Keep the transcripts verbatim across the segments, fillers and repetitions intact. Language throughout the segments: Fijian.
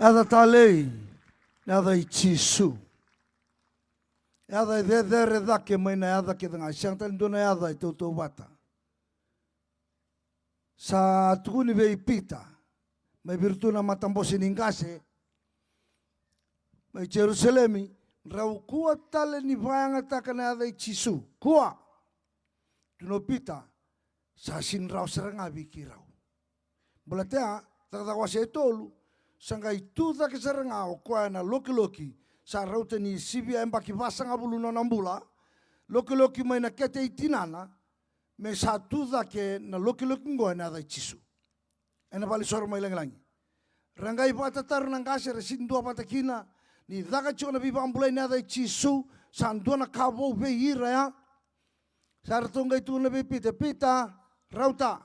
Yaca talei, na yaca i Jisu. Yaca e cecere cake mai na yaca kece ga, e sega tale dua na yaca e tautauvata. Sa tukuni vei Pita, mai vei iratou na matabose ni qase mai Jerusalemi, drau kua tale ni vakayagataka na yaca i Jisu. Kua. Tukuna o Pita, sa sega ni rawa sara ga vei keirau. Baleta ya, Cakacaka wase e tolu, sa qai tu cake sara ga o koya na lokiloki, sa rauta ni sivia yabaki vasagavulu na nona bula, lokiloki mai na kete i tinana, me sa tu cake na lokiloki oqo ena yaca i Jisu. Ena vale soro mai lagilagi. Ra qai vakatataro na qase, ra sega ni duavata kina, ni caka tiko na veivakabulai ena yaca i Jisu, sa dua na ka vou vei ira ya. Sa ratou qai tukuna vei Pita, Pita, rauta.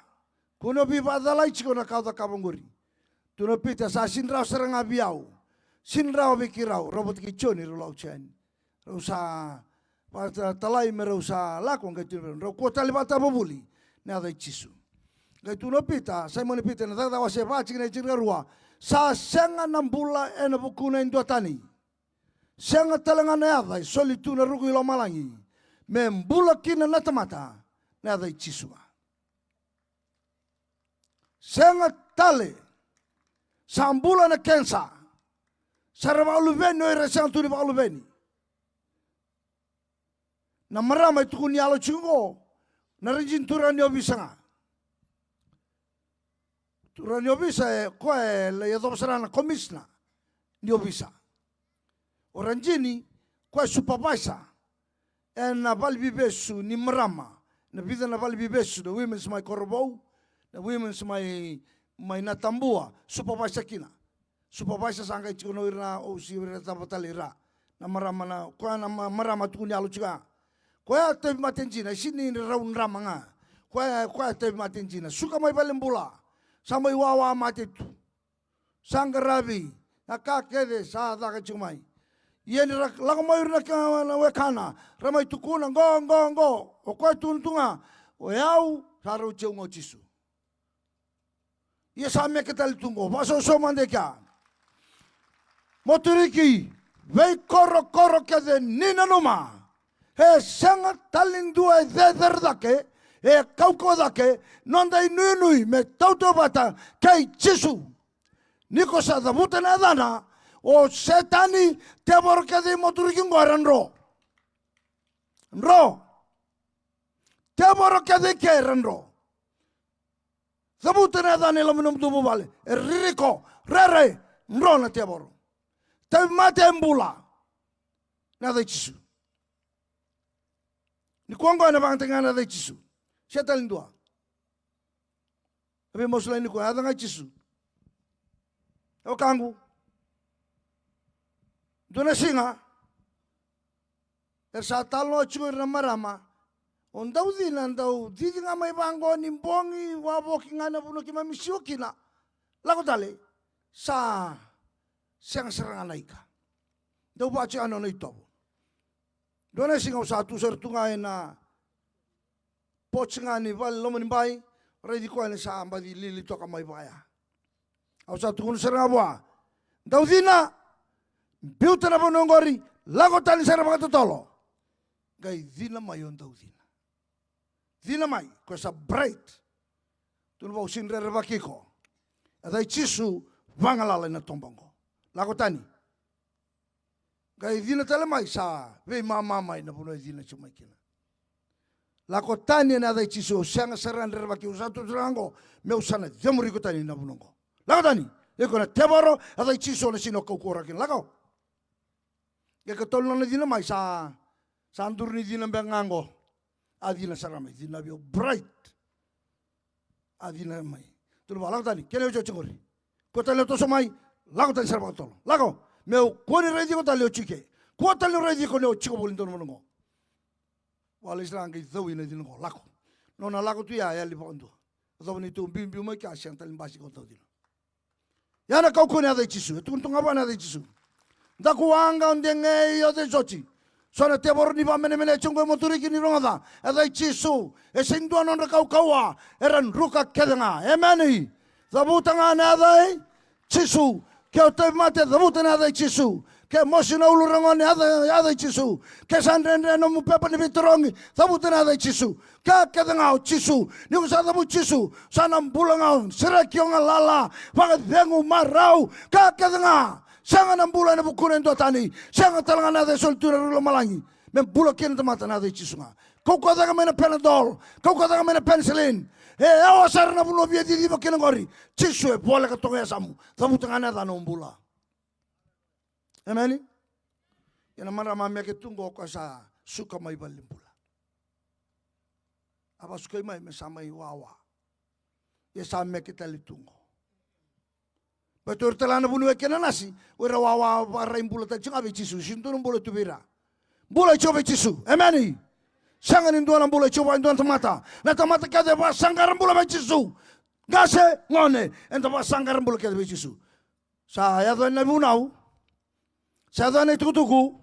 Kua ni o veivakacalai tiko na ka o cakava oqori. Tukuna o Pita, sa sega ni rawa sara ga vei au. Sega ni rawa vei keirau, rau vata kei Joni, rau lako tiko yani. Rau sa vakatalai me rau sa lako, qai tukuna vei rau, drau kua tale vakatavuvuli na yaca i Jisu. Qai tukuna o Pita, Saimoni Pita, ena Cakacaka wase va tikina e tinikarua, sa sega na bula ena vukuna e dua tani. Sega tale ga na yaca e soli tu na ruku i lomalagi me bula kina na tamata, na yaca i Jisu ga. Sega tale, sa bula na kenisa, sa ra vakaluveni o ira e sega tu ni vakaluveni. Na marama e tukuni yalo tiko oqo, na radini turaga ni ovisa ga. Turaga ni ovisa e koya e lai yacova sara na komisina ni ovisa. O radini, koya e supervisor ena vale vivesu ni marama, na vica na vale vivesu, na women's mai Korovou, na women's mai, mai Natabua, supervisor kina. Supervisor sa qai tiko na o ira na osi, o ira na cava tale ira. Na marama na, koya na ma-, marama tukuni yalo tiko ya. Koya tauvimate dina, e sega ni rau drama ga. Koya, koya tauvimate dina. Suka mai valenibula. Sa mai wawa mate tu. Sa qaravi na ka kece sa caka tiko mai. Ia ni ra lako mai o ira na ka, na wekana, ra mai tukuna, qo, qo, qo. O koya tukuna tu ga, o yau, sa rauti au ga o Jisu. Ia sa meke tale tu qo, vakasausau mada e kea. Moturiki, veikorokoro kece ni nanuma. E sega tale ni dua e cecere cake, e kaukauwa cake, noda inuinui me tautauvata kei Jisu. Ni ko sa cavuta na yacana, o Setani, tevoro kece i Moturiki qo era dro. Dro. Tevoro kece i ke era dro. Cavuta na yacana i loma ni nomudou vuvale. E ririko, rere, dro na tevoro. Tauvimate e bula. Na yaca i Jisu. Nikua oqo ena vakayagataki ga na yaca i Jisu. Sega tale ni dua. E veimasulaki nikua, yaca ga i Jisu. E wekaqu. Dua na siga. Era sa talanoa tiko ira na marama. O daucina, dau cici ga mai vaqo ni bogi, wavoki ga na vanua keimami siwa kina. Lako tale, sa sega sara ga na ika. Dau vaka tiko ga na nona itovo. Dua na siga au sa tu sara tu ga ena porch ga ni vale loma ni bai, raici koya ni sa baci lili toka mai vaya. Au sa tukuna sara ga vua, daucina, biuta na vanua oqori, lako tani sara vakatotolo. Qai cina mai o daucina. Cina mai, koya sa bright. Tukuna vua, au sega ni rerevaki iko. Yaca i Jisu, vagalala ena toba oqo. Lako tani. Qai cina tale mai, sa veimama mai na vanua e cina tiko mai kina. Lako tani ena yaca i Jisu, au sega sara ni rerevaki, au sa tu sara ga qo, meu sa na cemuri iko tani na vanua oqo. Lako tani, iko na tevoro, yaca i Jisu, au na sega ni kaukauwa rawa kina, lako. Qai katolu na nona cina mai, sa, sa duru ni cina beka ga qo. A cina sara mai, cina vei au bright. A cina mai. Tukuna vua, lako tani, kena iotioti qori. Kua tani o toso mai, lako tani sara vakatotolo. Lako, meu kua ni raici iko tale o tiko i ke. Kua tale ni raici iko ni o tiko voli dua na vanua qo. Vua lai sara ga qai cau i na cina qo, lako. Nona lako tu ya, yali vakadua. Yacova ni tu biubiu mai kea, sega tale ni basika o daucina. Ya na kaukauwa ni yaca i Jisu, e tukuna tu ga vua na yaca i Jisu. Dakuwaqa, o degei, o cejoti. So na tevoro ni vakamenemenei tiko qo e Moturiki ni rogoca. Yaca i Jisu, e sega ni dua nodra kaukauwa, era druka kece ga. Emeni. Cavuta ga na yaca i Jisu. Ke o tauvimate, cavuta na yaca i Jisu. Ke mosi na ulu ragone, yaca, yaca i Jisu. Ke sa dredre nomu pepa ni veitarogi, cavuta na yaca i Jisu. Ka kece ga o Jisu. Ni ko sa cavuti Jisu, sa na bula ga o, sereki o galala, vakacegu, marau, ka kece ga. Sega na bula ena vukuna e dua tani. Sega tale ga na yaca e soli tu ena rui lomalagi. Me bula kina na tamata na yaca i Jisu ga. Kaukauwa cake mai na Panadol, kaukauwa cake mai na penicillin. E yawa sara na vanua via ciciva kina qori. Jisu e voleka toka e yasamu. Cavuta ga na yaca na nomu bula. Emeni. Ia na marama meke tu qo, o koya sa suka mai valenibula. A vakasukai mai me sa mai wawa. Ia sa meke tale tu qo. Baleta o ira tale ga na vuniwai kei na nasi, o ira wawa, vakarai bula tale tiko ga vei Jisu. Sega ni dua na bula e tu vei ira. Bula e tiko vei Jisu. Emeni. Sega ni dua na bula e tiko vua e dua na tamata. Na tamata kece e vakasaqara bula vei Jisu. Qase, gone, eda vakasaqara bula kece vei Jisu. Sa yaco yani na vunau. Sa yaco yani na itukutuku.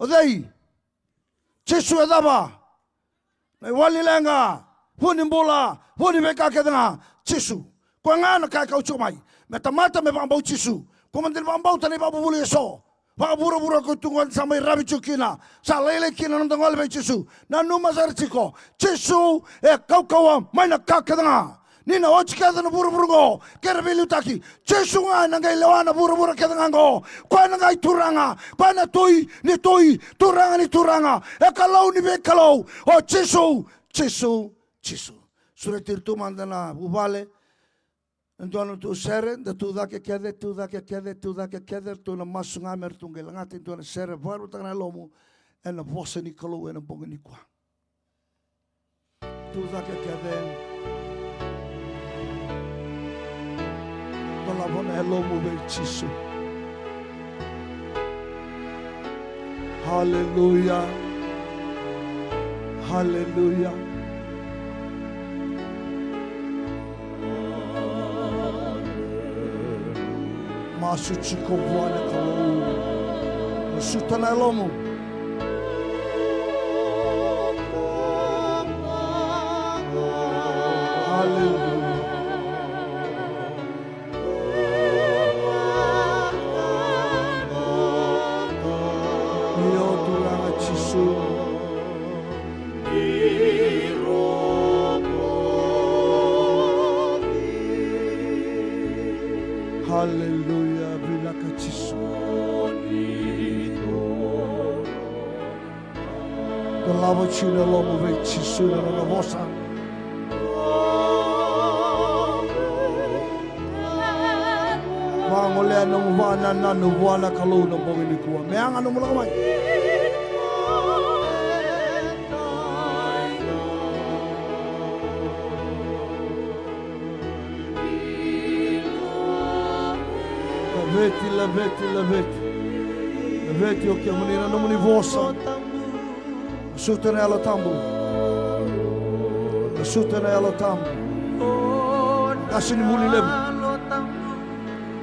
O cei? Jisu e cava? Na iwali leqa, vu ni bula, vu ni veika kece ga, Jisu. Koya ga na ka e kau tiko mai. Me tamata me vakabauti Jisu. Ko mada ni vakabauta na ivakavuvuli eso. Vakavuravura ko tu qo sa mai ravi tiko kina. Sa lailai kina na noda gole vei Jisu. Nanuma sara tiko. Jisu e kaukauwa mai na ka kece ga. Ni na oti kece na vuravura oqo, kei na veiliutaki, Jisu ga ena qai lewa na vuravura kece ga oqo. Koya na qai Turaga, koya na Tui ni tui, Turaga ni turaga, e Kalou ni veikalou. O Jisu, Jisu, Jisu. Sureti ira tu mada na vuvale. E dua na tu sere, da tu cake kece, tu cake kece, tu cake kece, ratou na masu ga me ratou qai lagata e dua na sere vakarautaka na yalomu ena vosa ni Kalou ena bogi nikua. Tu cake kece. Dolava na yalomu vei Jisu. Haleluya. Haleluya. Masu tiko vua na Kalou. Masuta na yalomu. Haleluya. Io, Turaga Jisu. Haleluya, vinaka Jisu. Dolava tiko na yalomu vei Jisu ena nona vosa. Vagolea nomu vakanananu vua na Kalou na bogi nikua. Me yaga nomu lako mai. Laveti, laveti, laveti. Laveti o kemuni na nomuni vosa. Masuta na Yalo Tabu. Masuta na Yalo Tabu. Qase ni vuli levu.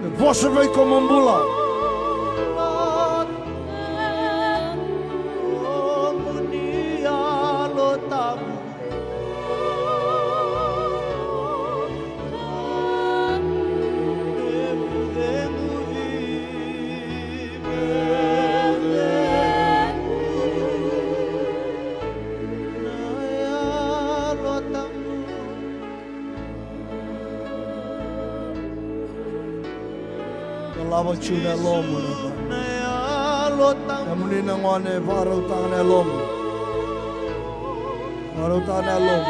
Me vosa vei iko mo bula. Dolava tiko na yalomu na Kalou. Kemuni na gone, vakarautaka na yalomu. Vakarautaka na yalomu.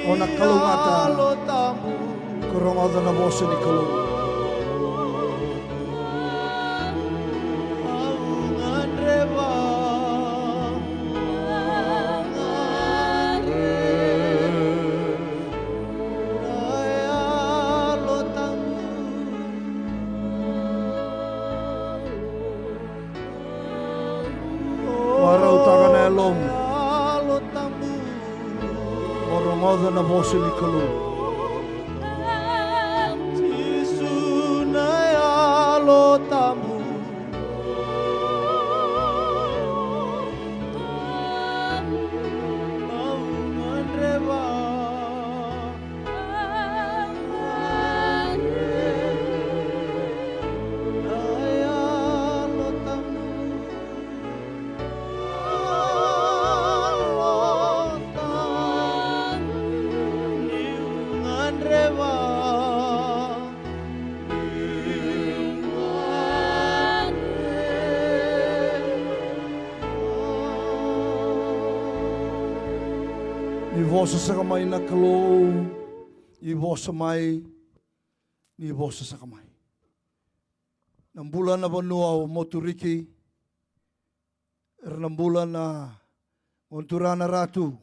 O na kalougata. Ko rogoca na vosa ni Kalou. Vakarautaka na yalomu. Mo rogoca na vosa ni Kalou. Jisu na Yalo Tabu. Au gadreva. Ni vosa saka mai na Kalou, ni vosa mai, ni vosa saka mai. Na bula na vanua o Moturiki, era na bula na gone turaga na Ratu.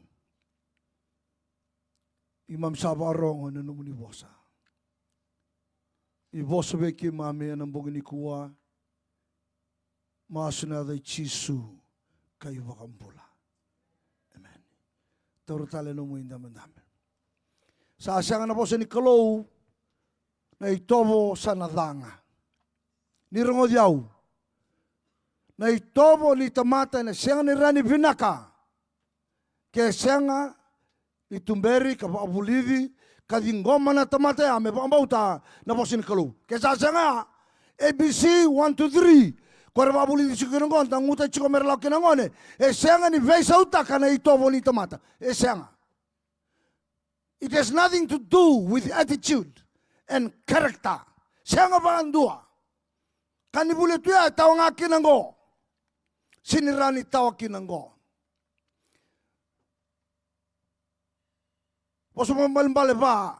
Keimami sa vakarogo ena nomuni vosa. Ni vosa vei keimami ena bogi nikua. Masu ena yaca i Jisu ka iVakabula. Emeni. Taura tale nomu idabedabe. Sa sega na vosa ni Kalou na itovo sa na ca ga. Ni rogoci au. Na itovo ni tamata ena sega ni rawa ni vinaka ke sega ni tuberi ka vakavulici ka ciqoma na tamata ya me vakabauta na vosa ni Kalou. Ke sa sega ya, A B C one, two, three, ko era vakavulici tiko kina oqo, da guta tiko me ra lako kina gone. E sega ni veisautaka na itovo ni tamata. E sega. It has nothing to do with attitude and character. Sega vakadua. Ka ni vuli tu ya e tawa ga kina oqo. Sega ni rawa ni tawa kina oqo. Vosa Vakaibalebale va,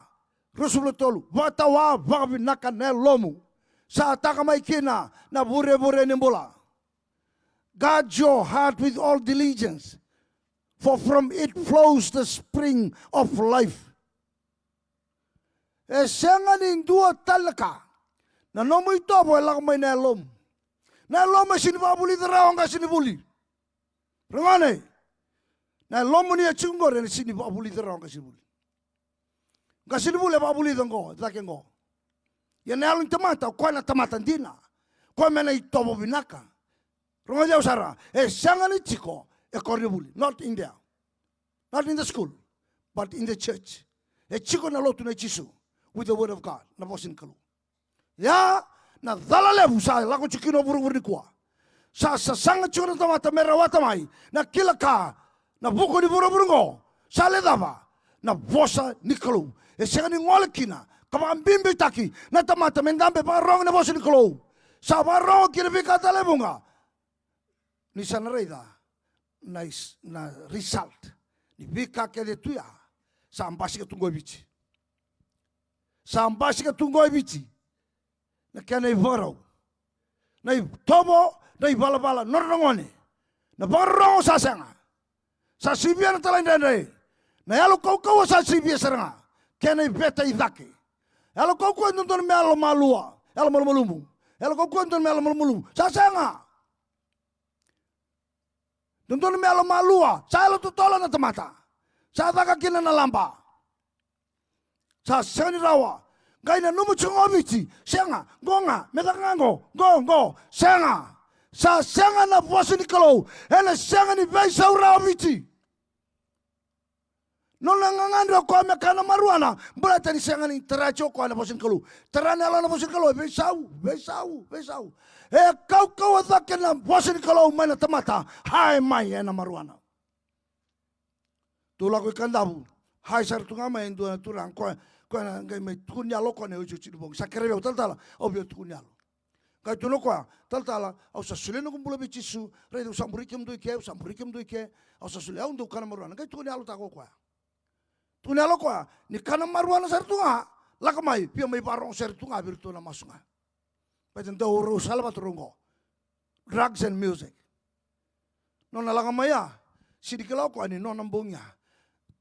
ruasagavulu ka tolu, vakatawa vakavinaka na yalomu. Sa taka mai kina na vurevure ni bula. Guard your heart with all diligence, for from it flows the spring of life. E sega ni dua tale na ka. Na nomu itovo e lako mai na yalomu. Na yalomu e sega ni vakavulica rawa o qasenivuli. Ragone, na yalomuni e tiko qori ena sega ni vakavulica rawa o qasenivuli. Qasenivuli e vakavulica qo, cake qo. Ia na yalo ni tamata, o koya na tamata dina. Koya me na itovo vinaka. Rogoci au sara, e sega ni tiko e koronivuli, not in there. Not in the school, but in the church. E tiko na lotu nei Jisu, with the word of God, na vosa ni Kalou. Ia, na cala levu sa lako tiko kina o vuravura nikua. Sa sasaga tiko na tamata me rawata mai na kila ka na vuku ni vuravura oqo. Sa le cava? Na vosa ni Kalou. E sega ni gole kina ka vakabibitaki na tamata me dabe vakarogo na vosa ni Kalou. Sa vakarogo kina veika tale e vuqa. Ni sa na raica na is-, na result ni veika kece tu ya. Sa basika tu qo e Viti. Sa basika tu qo e Viti. Na kena ivakarau, na itovo, na ivalavala, nodra na gone. Na vakarorogo sa sega. Sa sivia na talaidredre. Na yalo kaukauwa sa sivia sara ga. Kena iveta i cake. Yalo kaukauwa e dodonu me yalo malua, yalo malumalumu. Yalo kaukauwa e dodonu me yalo malumalumu. Sa sega. Dodonu me yalo malua, sa yalo totolo na tamata. Sa caka kina na laba. Sa sega ni rawa. Qai nanuma tiko ga o Viti, sega, qo ga, me caka ga qo, qo, qo, sega. Sa sega na vosa ni Kalou, ena sega ni veisau rawa o Viti. Nona gagadre o koya me kana marijuana, baleta ni sega ni tara tiko o koya na vosa ni Kalou. Tara na yalo na vosa ni Kalou, e veisau, veisau, veisau. E kaukauwa cake na vosa ni Kalou mai na tamata, high mai ena marijuana. Tou lako i Kadavu, high sara tu ga mai e dua na turaga, koya, koya na qai mai tukuni yalo o koya na iotioti ni bogi. Sa kerea vei au, talatala, au via tukuni yalo. Qai tukuna o koya, talatala, au sa solia noqu bula vei Jisu, raica au sa buri kemudou i ke, au sa buri kemudou i ke, au sa solia, au dau kana marijuana. Qai tukuni yalotaka o koya. Tukuni yalo o koya, ni kana marijuana sara tu ga, lako mai, via mai vakarogo sara tu ga vei iratou na masu ga. Baleta dau rau salavata rau oqo. Drugs and music. Nona lako mai ya, sega ni kila o koya ni nona bogi ya.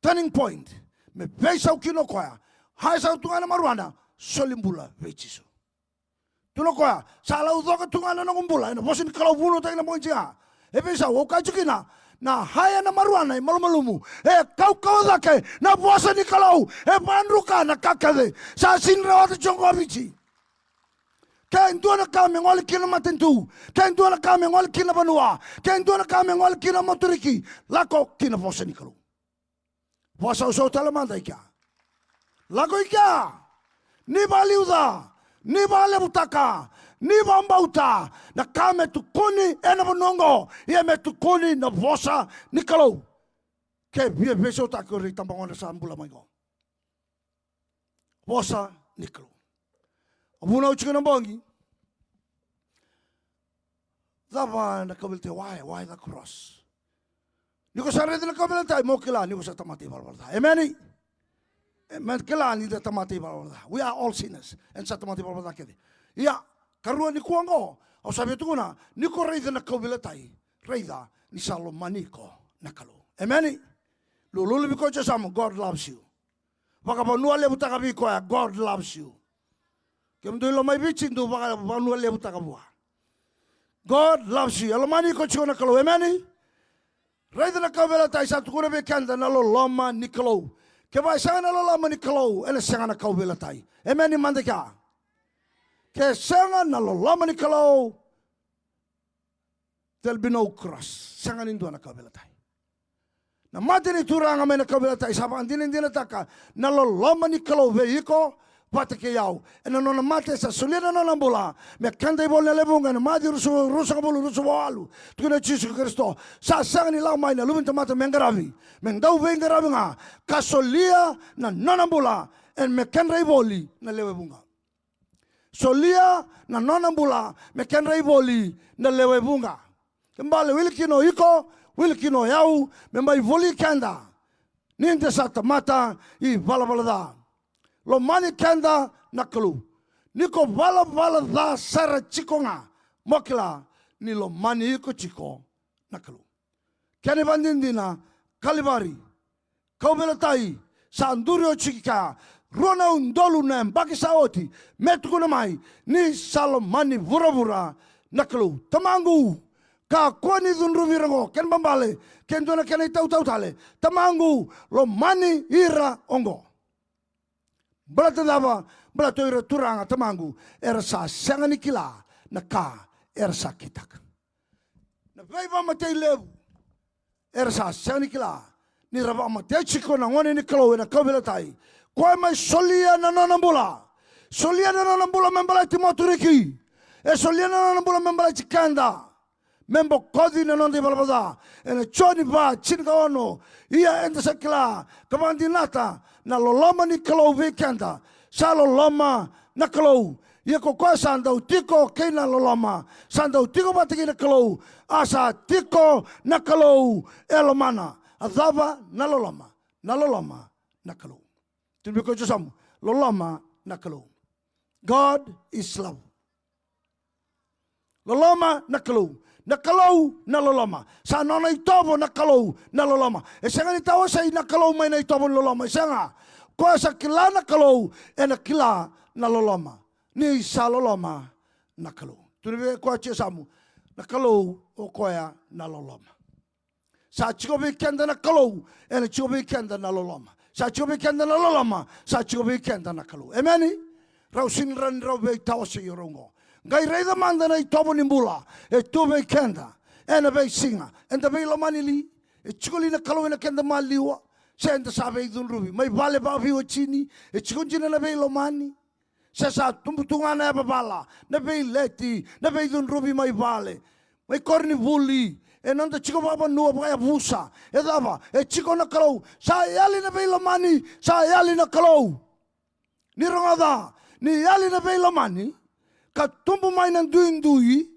Turning point, me veisau kina o koya. High sara tu ga na marijuana, soli bula vei Jisu. Tukuna o koya, sa laucoka tu ga na noqu bula ena vosa ni Kalou vunautaki na bogi ya. E veisau, au kaya tiko kina, na high ena marijuana e malumalumu, e kaukauwa cake na vosa ni Kalou, e vakadruka na ka kece. Sa sega ni rawata tiko qo o Viti. Ke dua na ka me gole kina na matanitu, ke dua na ka me gole kina na vanua, ke dua na ka me gole kina na Moturiki, lako ki na vosa ni Kalou. Vakasausau tale mada i kea. Lako i kea. Ni vakaliuca, ni vakalevutaka, ni vakabauta na ka me tukuni ena vanua oqo, ia me tukuni na vosa ni Kalou. Ke via veisautaki o ira itabagone sa bula mai qo. Vosa ni Kalou. Au vunau tiko na bogi. Cava na kauveilatai, why, why the cross? Ni ko sa raica na kauveilatai, mo kila ni ko sa tamata ivalavala ca. Emeni. E, me kila ni da tamata ivalavala ca. We are all sinners. Eda sa tamata ivalavala ca kece. Ia, karua nikua oqo, au sa via tukuna, ni ko raica na kauveilatai, raica ni sa lomani iko na Kalou. Emeni. Lululu vei koya e yasamu, God loves you. Vakavanua levutaka vei koya, God loves you. Kemudou i loma i Viti, dou vaka, vakavanua levutaka vua. God loves you. E lomani iko tiko na Kalou. Emeni. Raica na kauveilatai, sa tukuna vei keda na loloma ni Kalou. Kevaka e sega na loloma ni Kalou, ena sega na kauveilatai. Emeni mada kea. Ke sega na loloma ni Kalou, there'll be no cross. Sega ni dua na kauveilatai. Na mate ni Turaga mai na kauveilatai sa vakadinadinataka na loloma ni Kalou vei iko vata kei au. Ena nona mate sa solia na nona bula me keda ivola na lewe vuqa, ena Maciu ruasagavulu, ruasagavulu ka walu. Tukuna o Jisu Karisito, sa sega ni lako mai na Luve ni tamata me qaravi, me dau veiqaravi ga, ka solia na nona bula ena me kedra ivoli na lewe vuqa. Solia na nona bula me kedra ivoli na lewe vuqa. Ke bale wili kina o iko, wili kina o yau, me mai voli keda ni da sa tamata ivalavala ca. Lomani keda na Kalou. Ni ko valavala ca sara tiko ga, mo kila ni lomani iko tiko na Kalou. Kena ivakadinadina, Kalivari, kauveilatai, sa duri oti ki kea rua na udolu na yabaki sa oti, me tukuna mai ni sa lomani vuravura na Kalou. Tamaqu, kakua ni cudruvi ira oqo. Kena ibalebale, ke dua na kena itautau tale, Tamaqu, lomani ira oqo. Baleta cava? Baleta o ira, Turaga Tamaqu, era sa sega ni kila na ka era sa kitaka. Na veivakamatei levu era sa sega ni kila ni ra vakamatea tiko na gone ni Kalou ena kauveilatai. Koya mai solia na nona bula. Solia na nona bula me baleti moturiki. E solia na nona bula me baleti keda, me bokoci na noda ivalavala ca. Ena Joni va, tinikaono. Ia eda sa kila ka vakadinata na loloma ni Kalou vei keda. Sa loloma na Kalou. Ia ko koya sa dau tiko kei na loloma, sa dau tiko vata kei na Kalou, a sa tiko na Kalou e lomana. A cava na loloma? Na loloma na Kalou. Tukuna vei koya e yasamu, loloma na Kalou. God is love. Loloma na Kalou. Na Kalou na loloma. Sa nona itovo na Kalou na loloma. E sega ni tawasei na Kalou mai na itovo ni loloma. E sega. Koya sa kila na Kalou, ena kila na loloma. Ni sa loloma na Kalou. Tukuna vei koya e yasamu, na Kalou o koya na loloma. Sa tiko vei keda na Kalou, ena tiko vei keda na loloma. Sa tiko vei keda na loloma, sa tiko vei keda na Kalou. Emeni? Rau sega ni rawa ni rau veitawasei o rau oqo. Qai raica mada na itovo ni bula e tu vei keda ena veisiga. Eda veilomani li? E tiko li na Kalou ena keda maliwa? Se eda sa veicudruvi mai vale vakaveiwatini? E tiko dina na veilomani? Se sa tubu tu ga na yavavala, na veileti, na veicudruvi mai vale, mai koronivuli, e noda tiko vakavanua vakayavusa, e cava? E tiko na Kalou. Sa yali na veilomani, sa yali na Kalou. Ni rogoca, ni yali na veilomani, ka tubu mai na duidui,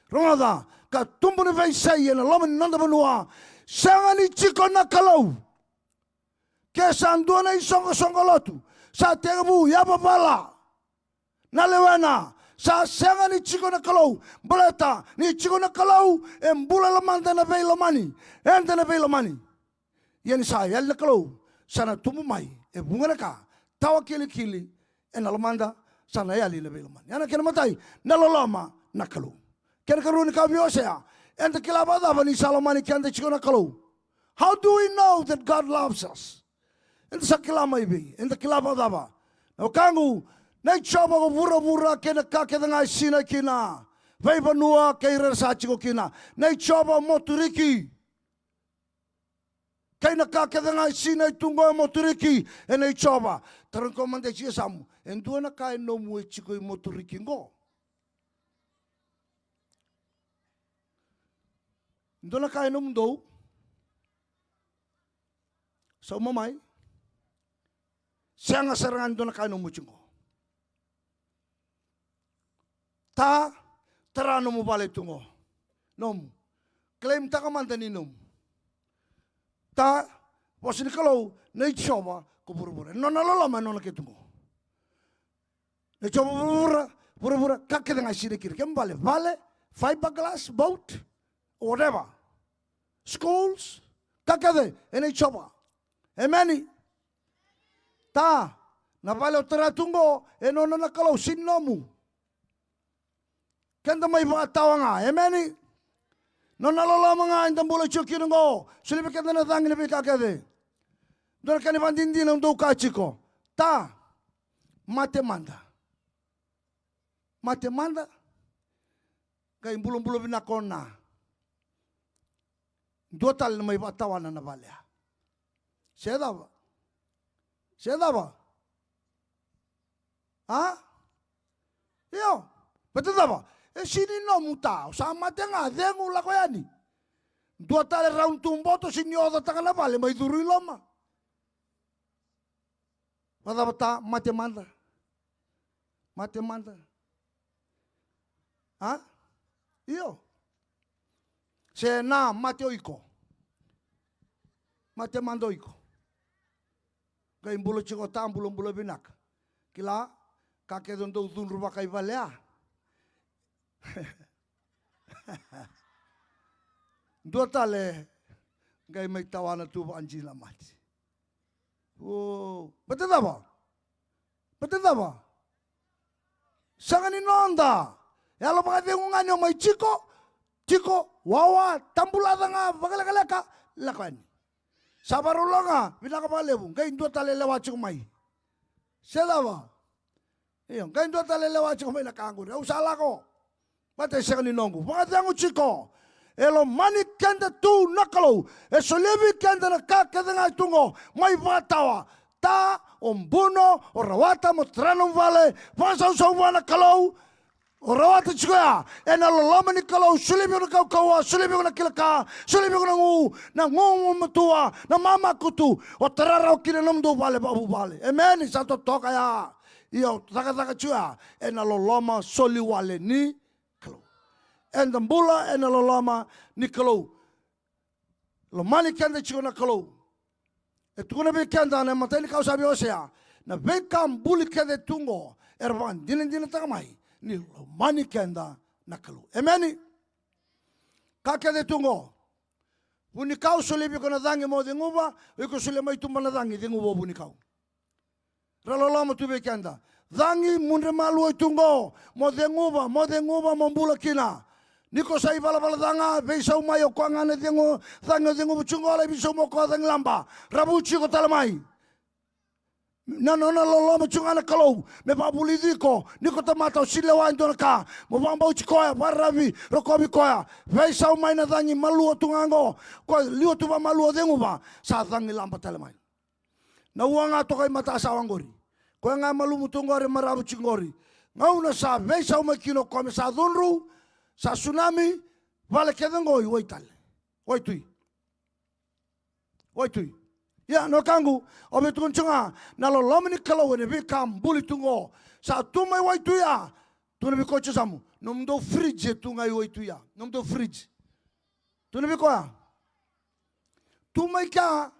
rogoca, ka tubu na veisei ena loma ni noda vanua, sega ni tiko na Kalou. Ke sa dua na isoqosoqo lotu sa tekivu yavavala na lewena, sa sega ni tiko na Kalou. Baleta ni tiko na Kalou, e bula lomada na veilomani, eda na veilomani. Ia ni sa yali na Kalou, sa na tubu mai e vuqa na ka tawakilikili ena lomada, sa na yali na veilomani. Ia na kena imatai, na loloma na Kalou. Kena ikarua, ni kaya vei Osea, eda kila vakacava ni sa lomani keda tiko na Kalou? How do we know that God loves us? Eda sa kila mai vei? Eda kila vakacava? Na wekaqu, na i Jiova ko vuravura kei na ka kece ga e sinai kina, veivanua kei ira era sa tiko kina. Na i Jiova moturiki kei na ka kece ga e sinai tu qo e moturiki, ena i Jiova. Tarogi koya mada e yasamu, e dua na ka e nomu e tiko i moturiki qo? Dua na ka e nomudou? Sauma mai. Sega sara ga ni dua na ka e nomu tiko qo. Ta, tara nomu vale tu qo. Nomu. Claim taka mada ni nomu. Ta, vosa ni Kalou, na i Jiova ko vuravura. E nona loloma e nona ke tu qo. Na i Jiova vuravura, vuravura, ka kece ga e sinai kina. Kena ibalebale, vale, fiberglass, boat, whatever. Schools, ka kece, e na i Jiova. Emeni. Ta, na vale o tara tu qo, e nona na Kalou, sega ni nomu. Keda mai vakatawa ga, emeni. Nona loloma ga eda bula tiko kina qo. Solia vei keda na cagi, na veika kece. Dua na kena ivakadinadina au dau kaya tiko. Ta, mate mada. Mate mada. Qai bulabula vinaka o na. Dua tale na mai vakatawana na vale ya. Se cava? Se cava? A? Io. Baleta cava? E sega ni nomu ta, o sa mate ga, cegu, lako yani. Dua tale round tu boto, sega ni ocataka na vale, mai curu i loma. Vakacava ta, mate mada. Mate mada. A? Io. Se na mate o iko. Mate mada o iko. Qai bula tiko ta, bulabula vinaka. Kila, ka kece dau cudru vakaivalea. Dua tale, qai mai tawana tu vakadina mate. O, baleta cava? Baleta cava? Sega ni noda. Yalo vakacegu ga ni o mai tiko, tiko, wawa, tabulaca ga, vakalekaleka, lako yani. Sa vakarau lako ga, vinaka vakalevu, qai dua tale lewa tiko mai. Se cava? Io, qai dua tale lewa tiko mai na ka qori. Au sa lako. Baleta e sega ni noqu. Vakacegu tiko. E lomani keda tu na Kalou. E solia vei keda na ka kece ga e tu qo. Mai vakatawa. Ta, o buno, o rawata, mo tara nomu vale. Vakasausau vua na Kalou. O rawata tiko ya. E na loloma ni Kalou. Solia vei iko na kaukauwa. Solia vei iko na kila ka. Solia vei iko na gu. Na gugumatua. Na mamakutu. O tara rawa kina na nomudou vale vakavuvale. Emeni. Sa totoka ya. Ia o cakacaka tiko ya ena loloma soli wale ni Kalou. Eda bula ena loloma ni Kalou. Lomani keda tiko na Kalou. E tukuna vei keda na imatai ni ka au sa via wasea, na veika buli kece tu qo era vakadinadinataka mai ni lomani keda na Kalou. Emeni. Ka kece tu qo. Vunikau, solia vei iko na cagi mo ceguva, o iko solia mai tuba na cagi, ceguva o vunikau. Ra loloma tu vei keda. Cagi, mudre malua i tu qo, mo ceguva, mo ceguva, mo bula kina. Ni ko sa ivalavala ca ga, veisau mai o koya ga na cegu, cagi o ceguva tu qo, lai veisau mai o koya cagi laba. Ra vuci iko tale mai. Na nona loloma tu ga na Kalou me vakavulici iko, ni ko tamata o sega ni lewa e dua na ka, mo vakabauti koya, vakararavi, rokovi koya. Veisau mai na cagi malua tu ga qo, ko liwa tu vakamalua o ceguva, sa cagi laba tale mai. Na ua ga toka i matasawa qori. Koya ga e malumu tu qori, e maravu tiko qori. Gauna sa veisau mai kina o koya me sa cudru, sa sunami, vale kece qo i waitale. Waitui. Waitui. Ia, na wekaqu, au via tukuna tiko ga, na loloma ni Kalou ena veika buli tu qo. Sa tu mai waitui ya. Tukuna vei koya tiko yasamu. Nomudou fridge e tu ga i waitui ya. Nomudou fridge. Tukuna vei koya. Tu mai kea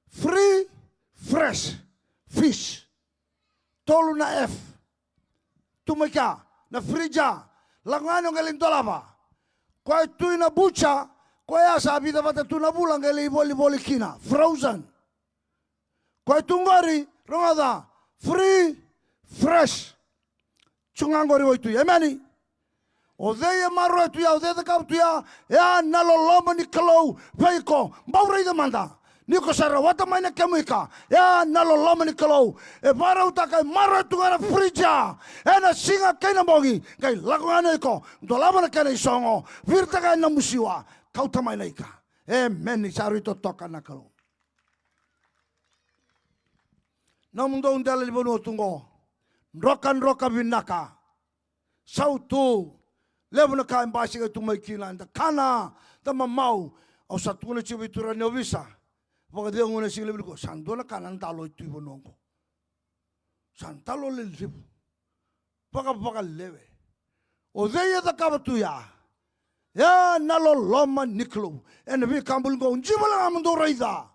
free fresh fish. Tolu na F. Tu mai kea na fridge. Lako ga ni o qai lai dolava. Koya tu ina butcher, koya sa vica vata tu na vula qai lai volivoli kina. Frozen. Koya tu qori, rogoca, free, fresh. Tu ga qori waitui, emeni. O cei e maroroya tu ya, o cei e cakava tu ya, e a na loloma ni Kalou vei iko, bau raica mada. Ni ko sa rawata mai na kemu ika, e a na loloma ni Kalou. E vakarautaka e maroroya tu ga na fridge, ena siga kei na bogi, qai lako ga ni o iko, dolava na kena isogo, viritaka yani na musiwa, kauta mai na ika. Emeni, sa rui totoka na Kalou. Nomudou dela ni vanua tu qo. Drokadroka vinaka. Sautu. Levu na ka e basika tu mai kina. Da kana, da mamau. Au sa tukuna tiko vei turaga ni ovisa. Vakacegu na siga levu nikua. Sa dua na ka na dalo e tu i vanua qo. Sa dalo lelevu. Vakavakalewe. O cei e cakava tu ya? Ia na loloma ni Kalou ena veika buli qo, jiva ga mo dou raica.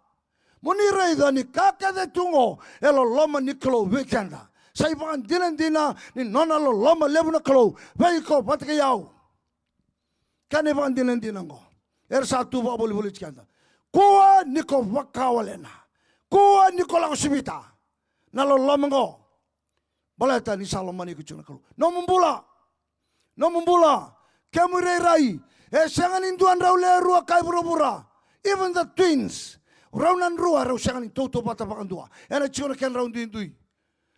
Mo ni raica ni ka kece tu qo e loloma ni Kalou vei keda. Sa ivakadinadina ni nona loloma levu na Kalou vei iko vata kei au. Kena ivakadinadina qo era sa tu vakavolivoliti keda. Kua ni ko vakawalena. Kua ni ko lako sivita na loloma qo. Baleta ni sa lomani iko tiko na Kalou. Nomu bula. Nomu bula. Kemu irairai. E sega ni dua drau lewe rua kai vuravura. Even the twins. Rau na drua rau sega ni tautauvata vakadua. Ena tiko na kedrau duidui.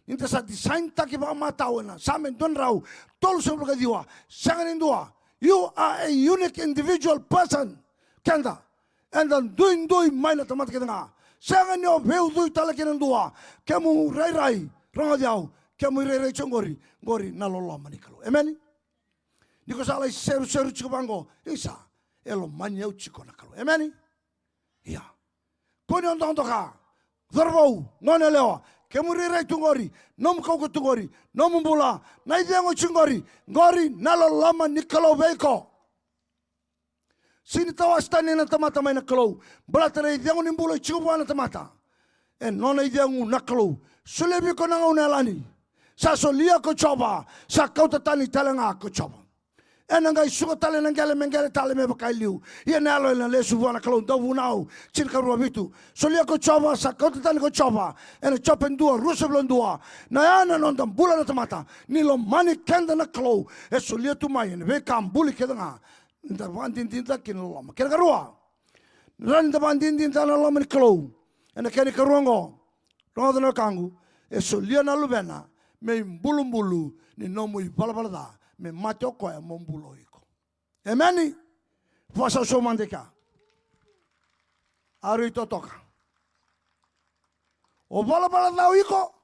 Ni da sa design taki vakamatau ena Same dua drau tolusagavulu ka ciwa. Sega ni dua. You are a unique individual person. Keda. Eda duidui mai na tamata kece ga. Sega ni o veiucui tale kei na dua. Kemu rairai, rogoci au. Kemu irairai tiko qori, qori na loloma ni Kalou. Emeni. Ni ko sa lai seruseru tiko vaqo, isa, e lomani au tiko na Kalou. Emeni. Ia. Ko ni o dokadoka, cauravou, goneyalewa, kemu irairai tu qori, nomu kaukaua tu qori, nomu bula, na icegu tiko qori, qori na loloma ni Kalou vei iko. Sega ni tawase tani na tamata mai na Kalou. Baleta na icegu ni bula e tiko vua na tamata, e nona icegu na Kalou. Solia vei iko na gauna yalani. Sa solia ko Jiova, sa kauta tani tale ga ko Jiova. Ena qai suka tale na qele me qele tale me vaka e liu. Ia na yalo ena lesu vua na Kalou. Dauvunau tinikarua vitu. Solia ko Jiova, sa kauta tani ko Jiova. Ena Jope dua, ruasagavulu ka dua. Na ya na noda bula na tamata. Ni lomani keda na Kalou. E solia tu mai ena veika buli kece ga. Da vakadinadinataka kina na loloma. Kena karua, na rawa ni da vakadinadinataka na loloma ni Kalou. Ena kena ikarua oqo, rogoca na wekaqu, e solia na Luvena me ibulubulu ni nomu ivalavala ca, me mate o koya mo bula o iko. Emeni. Vakasausau mada i kea. A rui totoka. O valavala ca o iko,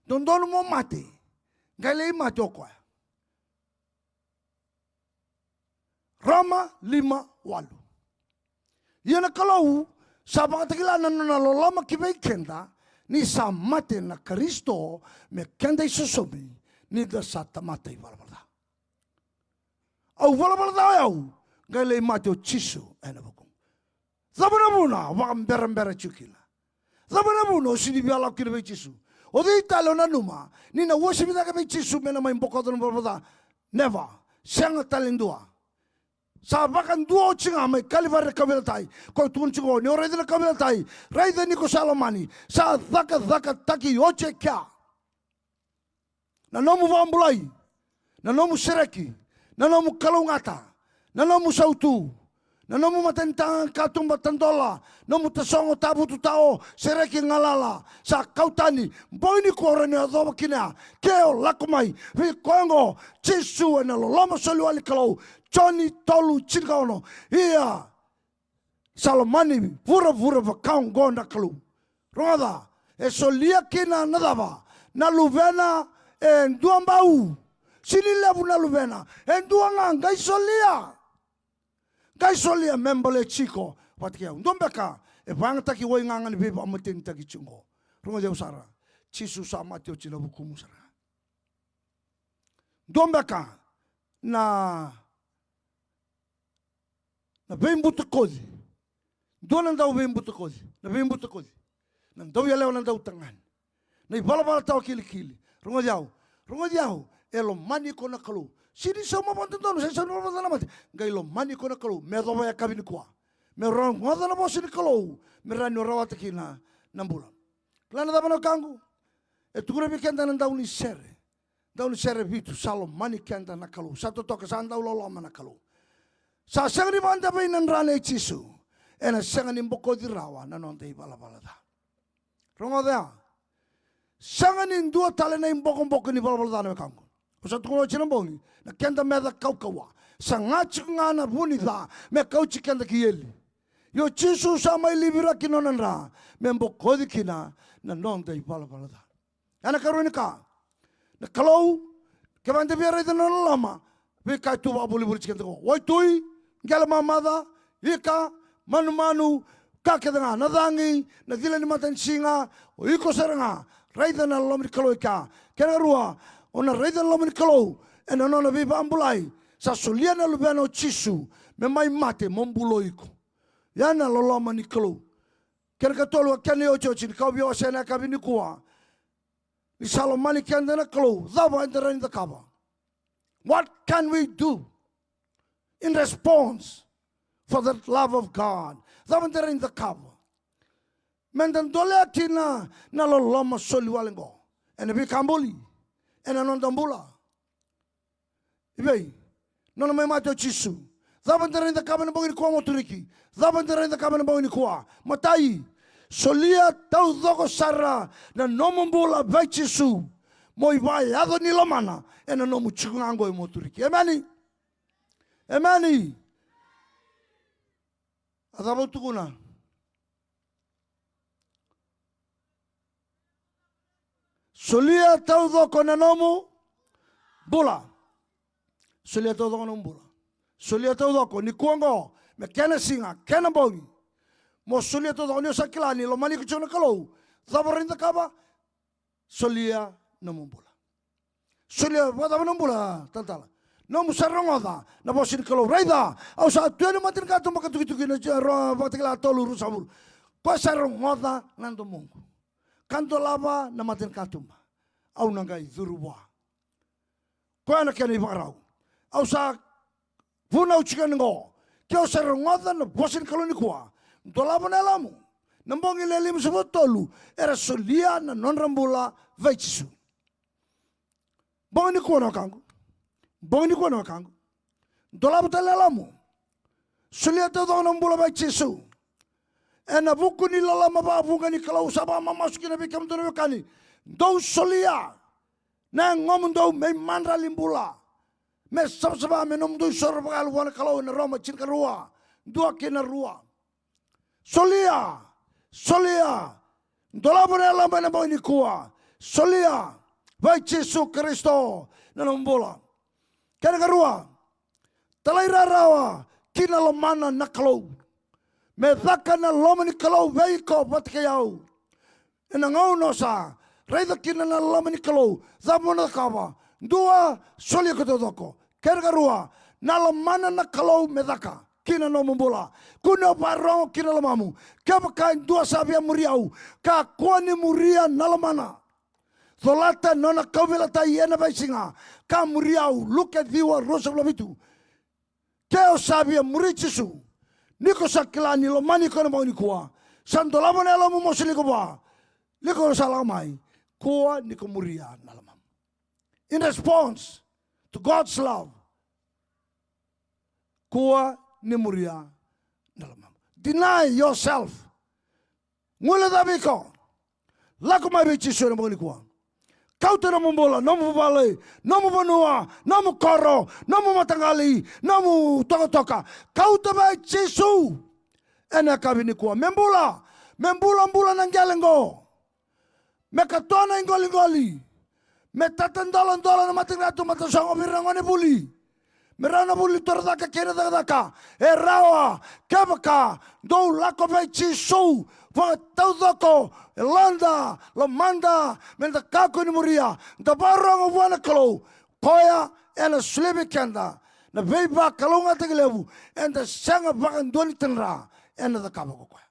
dodonu mo mate, qai lai mate o koya. Roma lima walu. Ia na Kalou sa vakatakila na nona loloma ki vei keda, ni sa mate na Karisito me keda isosomi, ni da sa tamata ivalavala ca. Au valavala ca o yau, qai lai mate o Jisu ena vukuqu. Cava na vuna o vakaberabera tiko kina? Cava na vuna o sega ni via lako kina vei Jisu? O cei tale o nanuma ni na uasivi cake vei Jisu me na mai bokoca na ivalavala ca? Never. Sega tale e dua. Sa vakadua oti ga mai Kalivari na kauveilatai. Koya tukuna tiko ni o raica na kauveilatai, raica ni ko sa lomani. Sa cakacakataki oti e kea. Na nomu vakabulai, na nomu sereki, na nomu kalougata, na nomu sautu, na nomu matanitaga, katuba, tadola, nomu tasogo, tavutu, tao, sereki, galala, sa kau tani. Bogi nikua o rawa ni yacova kina ya. Ke o lako mai vei koya oqo, Jisu, ena loloma soli wale ni Kalou. Joni tolu tinikaono. Ia sa lomani vuravura vaka oqo na Kalou. Rogoca, e solia kina na cava? Na Luvena e dua bau. Sega ni levu na Luvena, e dua ga, qai solia. Qai solia me baleti iko vata kei au. Dua beka e vakayagataki wai gaga ni veivakamatenitaki tiko oqo. Rogoci au sara. Jisu sa mate oti ena vukumu sara. Dua beka na na veibutakoci. Dua na dau veibutakoci. Na veibutakoci. Na dau yalewa, na dau tagane. Na ivalavala tawa kilikili. Rogoci au. Rogoci au. E lomani iko na Kalou. Sega ni sauma vakadodonu, sega ni sauma vakadodonu na mate. Qai lomani iko na Kalou. Me yacova yakavi nikua. Me rogoca na vosa ni Kalou. Me rawa ni o rawata kina na bula. Kila na cava na wekaqu? E tukuna vei keda na daunisere. Daunisere vitu, sa lomani keda na Kalou. Sa totoka, sa dau loloma na Kalou. Sa sega ni vakadavei na dra nei Jisu. Ena sega ni bokoci rawa na noda ivalavala ca. Rogoca ya. Sega ni dua tale na ibokoboko ni valavala ca na wekaqu. Au sa tukuna oti na bogi, na keda meca kaukauwa. Sa ga tiko ga na vu ni ca me kauti keda ki eli. Io Jisu sa mai liviraki nona dra me bokoci kina na noda ivalavala ca. Ena karua ni ka, na Kalou, kevaka da via raica na nona loloma, veika e tu vakavolivoliti keda qo. Waitui, qele mamaca, ika, manumanu, ka kece ga, na cagi, na cila ni matanisiga, o iko sara ga, raica na loloma ni Kalou e kea. Kena karua, o na raica na loloma ni Kalou ena nona veivakabulai, Sa solia na Luvena o Jisu me mai mate mo bula o iko. Ya na loloma ni Kalou. Kena ikatolu, a kena iotioti ni ka au via wasea ena yakavi nikua. Ni sa lomani keda na Kalou, cava eda rawa ni cakava? What can we do in response for the love of God? Cava eda rawa ni cakava me da dolea kina na loloma soli wale oqo ena veika buli, ena noda bula? I vei? Nona mai mate o Jisu. Cava eda rawa ni cakava ena bogi nikua, Moturiki? Cava eda rawa ni cakava ena bogi nikua? Matai, solia taucoko sara na nomu bula vei Jisu, mo ivakayaco ni lomana ena nomu tiko ga oqo, Moturiki. Emeni. Emeni. A cava au tukuna? Solia taucoko na nomu bula. Solia taucoko na nomu bula. Solia taucoko nikua oqo, me kena siga, kena bogi. Mo solia taucoko, ni o sa kila ni lomani iko tiko na Kalou. Cava rawa ni cakava? Solia nomu bula. Solia, vakacava nomu bula, talatala? Nomu sa rogoca na vosa ni Kalou. Raica, au sa tu ena matanikatuba ka tukituki na Ro-, Vakatakila tolu, ruasagavulu. Ko sa rogoca na domoqu ka dolava na matanikatuba, au na qai curu vua. Koya na kena ivakarau. Au sa vunau tiko yani oqo. Ke o sa rogoca na vosa ni Kalou nikua, dolava na yalomu. Na bogi le limasagavulu ka tolu era solia na nodra bula vei Jisu. Bogi nikua na wekaqu. Bogi nikua na wekaqu. Dolava tale na yalomu. Solia taucoko na bula vei Jisu. Ena vuku ni loloma vakavuqa ni Kalou, sa vakamamasu kina vei kemudou na wekani. Dou solia na yagomudou me imadrali bula, me savasava, me nomudou isoro vakayalo vua na Kalou, ena Roma tinikarua, dua kei na rua. Solia, solia, dolava na yalomu ena bogi nikua. Solia vei Jisu Karisito na nomu bula. Kena ikarua, talairawarawa ki na lomana na Kalou. Me caka na loma ni Kalou vei iko vata kei au. Ena gauna o sa raica kina na loma ni Kalou, cava mo na cakava? Dua, solia iko taucoko. Kena ikarua, na lomana na Kalou me caka ki na nomu bula. Kua ni o vakarogo ki na lomamu. Kevaka e dua sa via muri au, kakua ni muria na lomana. Colata na nona kauveilatai ena veisiga ka muri au. Luke ciwa, ruasagavulu ka vitu. Ke o sa via muri Jisu, ni ko sa kila ni lomani iko ena bogi nikua, sa dolava na yalomu mo solia iko vua, ni ko sa lako mai, kua ni ko muria na lomamu. In response to God's love, kua ni muria na lomamu. Deny yourself. Guilecavi iko. Lako mai vei Jisu ena bogi nikua. Kauta nomu bula, nomu vale, nomu vanua, nomu koro, nomu mataqali, nomu tokatoka. Kauta vei Jisu ena yakavi nikua. Me bula, me bulabula na qele qo. Me katoa na iqoliqoli. Me tatadoladola na matanikatuba, tasogo vei ira na gonevuli. Me rawa na vuli torocake kei na cakacaka. E rawa, kevaka dou lako vei Jisu vakataucoko, yaloda, lomada, meda kakua ni muria, da vakarogo vua na Kalou, koya ena solia vei keda na veivakalougatataki levu eda sega vakadua ni tadra, ena cakava ko koya.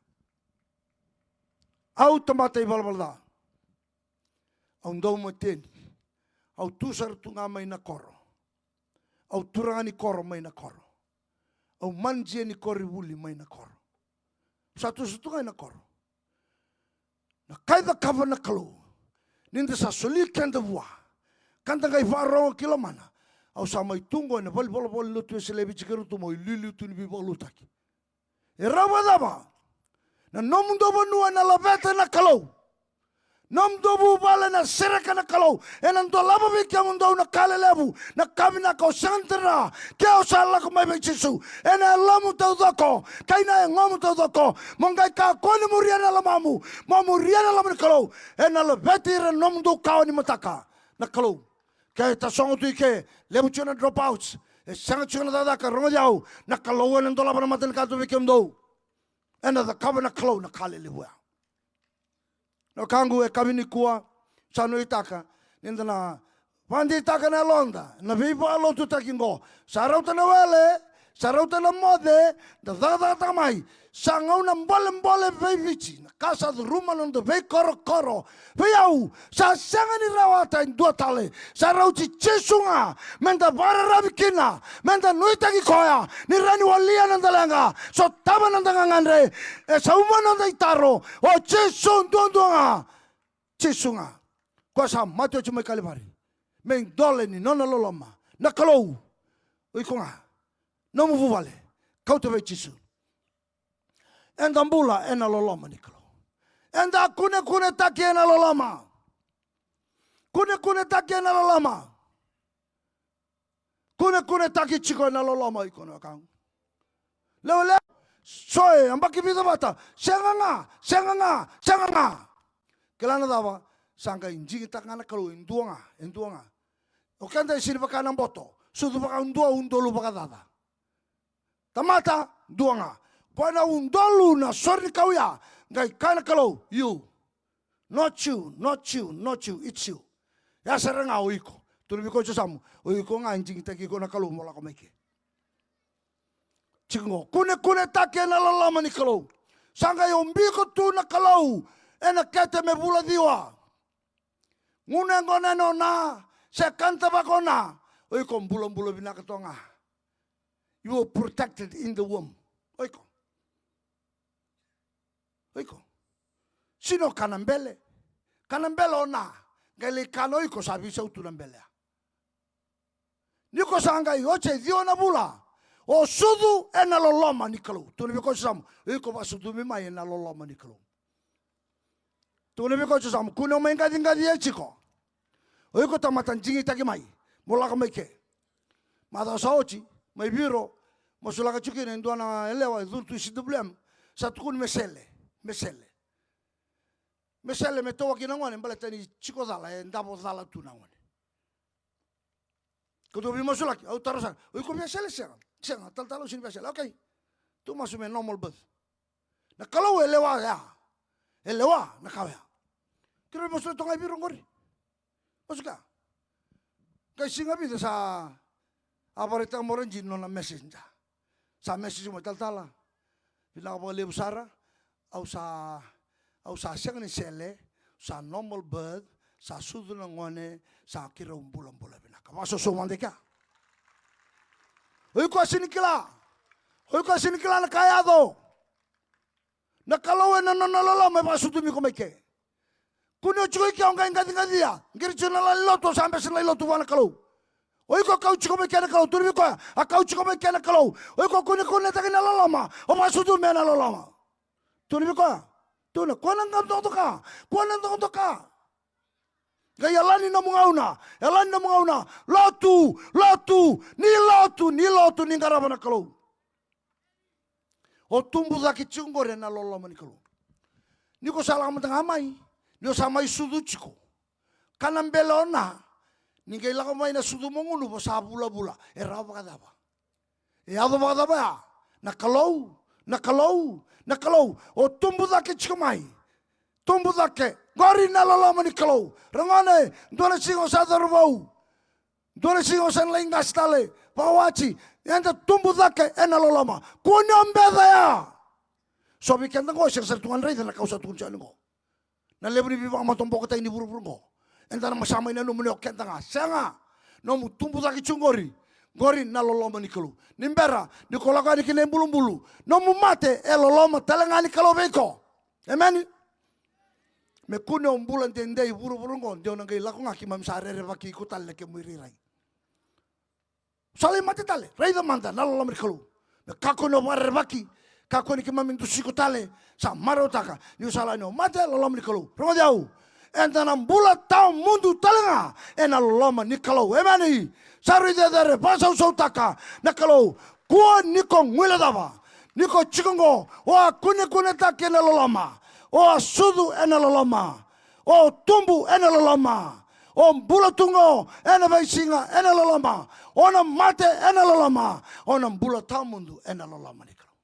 Au tamata ivalavala ca. Au dau mateni. Au tu sara tu ga mai na koro. Au turaga ni koro mai na koro. Au manjia ni koronivuli mai na koro. Sa tu sara tu ga ena koro. Na ka e cakava na Kalou, ni da sa soli keda vua ka da qai vakarogo ki lomana. Au sa mai tu qo ena valenivolavola ni Lotu Wesele e Viti kei Rotuma, au iliuliu tu ni veivakalotutaki. E rawa vakacava na nomudou vanua ena laveta na Kalou? Nomudou vuvale ena sereka na Kalou. Ena dolava vei kemudou na ka lelevu, na ka vinaka o sega ni tadra, ke o sa lako mai vei Jisu ena yalomu taucoko kei na yagomu taucoko, mo qai kakua ni muria na lomamu, mo muria na loma ni Kalou. Ena laveti ira na nomudou kawa ni mataka na Kalou. Ke tasogo tu i ke, levu tiko na dropouts, e sega tiko na cakacaka, rogoci au, na Kalou ena dolava na matanikatuba vei kemudou. Ena cakava na Kalou na ka lelevu ya. Na wekaqu, e yakavi nikua, sa nuitaka ni da na Vakadeitaka na yaloda na veivakalotutaki oqo. Sa rauta na wele, sa rauta na moce, da cakacakataka mai. Sa gauna bolebole vei Viti, na ka sa curuma na noda veikorokoro. Vei au, sa sega ni rawata e dua tale. Sa rauti Jisu ga me da vakararavi kina, me da nuitaki koya ni rawa ni walia na noda leqa, sotava na noda gagadre, e sauma na noda itaro. O Jisu duadua ga. Jisu ga, koya sa mate oti mai Kalivari me idole ni nona loloma. Na Kalou, o iko ga, nomu vuvale, kauta vei Jisu. Eda bula ena loloma ni Kalou. Eda kunekunetaki ena loloma. Kunekunetaki ena loloma. Kunekunetaki tiko ena loloma, o iko na wekaqu. Lewe, lewe. So e yabaki vica vata. Sega ga, sega ga, sega ga. Kila na cava? Sa qai digitaka ga na Kalou e dua ga, e dua ga. O keda e sega ni vaka na boto, sucu vakaudolu, udolu vakacaca. Tamata, dua ga. Koya na udolu na sore ni kau ya. Qai kaya na Kalou, you. Not you, not you, not you, it's you. Ya sara ga o iko. Tukuna vei koya o Jisu, o iko ga e digitaki iko na Kalou mo lako mai ke. Tiko qo, kunekunetaki ena loloma ni Kalou. Sa qai ubi iko tu na Kalou ena kete me vula ciwa. Gunu yaqona ena ona, se kana tavako ona, o iko bulabula vinaka toka ga. You were protected in the womb. O iko. O iko. Sega ni o kana bele. Kana bele ona, qai lai kana o iko, sa veisau tu na bele ya. Ni ko sa qai oti e ciwa na vula, o sucu ena loloma ni Kalou. Tukuna vei koya o Jisu, o iko vakasucumi mai ena loloma ni Kalou. Tukuna vei koya o Jisu, kua ni o mai qaciqacia tiko. O iko tamata digitaki mai mo lako mai ke. Macawa sa oti, mai Viro, masulaka tiko kina e dua na yalewa e curu tu C W M, sa tukuni me sele, me sele. Me sele, me tawaki na gone, baleta ni tiko cala, e davo cala tu na gone. Keitou veimasulaki, au taro sara, o iko via sele? Sega, sega, talatala, au sega ni via sele. Okay. Tou masu me normal birth. Na Kalou e lewa ya. E lewa na ka oya. Keirau masulaki toka ga e Viro qori. Masu ka. Qai siga vica sa a vakaraitaka mai o Raji na nona message. Sa message mai, talatala, vinaka vakalevu sara. Au sa, au sa sega ni sele, sa normal birth, sa sucu na gone, sa keirau bulabula vinaka. Vakasoso mada i kea. O iko a sega ni kila. O iko a sega ni kila na ka e yaco. Na Kalou ena nona loloma e vakasucumi iko mai ke. Kua ni o tiko i ke o qai qaciqacia. Qiri tiko na lala ni lotu, o sa bese na lala ni lotu vua na Kalou. O iko kau tiko mai ke na Kalou, tukuna vei koya, a kau tiko mai ke na Kalou. O iko kunekunetaki na loloma, o vakasucumi ena loloma. Tukuna vei koya, tukuna, kua na dokadoka, kua na dokadoka. Qai yalani nomu gauna, yalani nomu gauna. Lotu, lotu, ni lotu, ni lotu, ni qarava na Kalou. O tubu cake tiko qori ena loloma ni Kalou. Ni ko sa lako mada ga mai, ni o sa mai sucu tiko, kana bele ona, ni qai lako mai na sucu mo gunuva, sa vulavula. E rawa vakacava? E yaco vakacava ya? Na Kalou, na Kalou, na Kalou. O tubu cake tiko mai. Tubu cake qori na loloma ni Kalou. Ra gone, dua na siga o sa cauravou, dua na siga o sa na lai qase tale. Vakawati, eda tubu cake ena loloma. Kua ni o beca ya. So vei keda qo sega sara tu ga ni raica na ka au sa tukuna tiko yani qo. Na levu ni veivakamatabokotaki ni vuravura qo, eda na masa mai nanuma ni o keda ga. Sega. Nomu tubu cake tiko qori, qori na loloma ni Kalou. Ni bera ni ko lako yani ki na ibulubulu, nomu mate e loloma tale ga ni Kalou vei iko. Emeni. Me kua ni o bula dede i vuravura oqo, de o na qai lako ga, keimami sa rerevaki iko tale na kemu irairai. Sa lai mate tale, raica mada na loloma ni Kalou. Me kakua ni o vakarerevaki, kakua ni keimami dusi iko tale. Sa marautaka ni o sa lako ni o mate, loloma ni Kalou. Rogoci au. Eda na bula tawamudu tale ga ena loloma ni Kalou. Emeni. Sa rui cecere, vakasausautaka na Kalou. Kua ni ko guilecava. Ni ko tiko oqo, o a kunekunetaki ena loloma, o a sucu ena loloma, o tubu ena loloma, o bula tu oqo ena veisiga ena loloma, o na mate ena loloma, o na bula tawamudu ena loloma ni Kalou.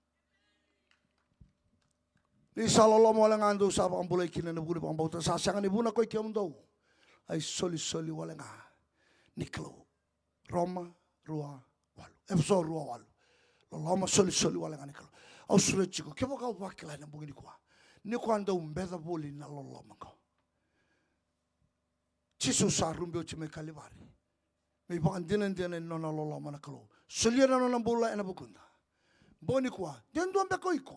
Ni sa loloma wale ga dou sa vakabulai kina ena vuku ni vakabauta, sa sega ni vuna koi kemudou. A isolisoli wale ga. ni Kalou. Roma rua walu. Efeso rua walu. Loloma solisoli wale ga ni Kalou. Au sureti iko, kevaka o vakila ena bogi nikua ni ko a dau beca voli na loloma qo. Jisu sa rube oti mai Kalivari me ivakadinadina ni nona loloma na Kalou. Solia na nona bula ena vukuda. Bogi nikua, de dua beka o iko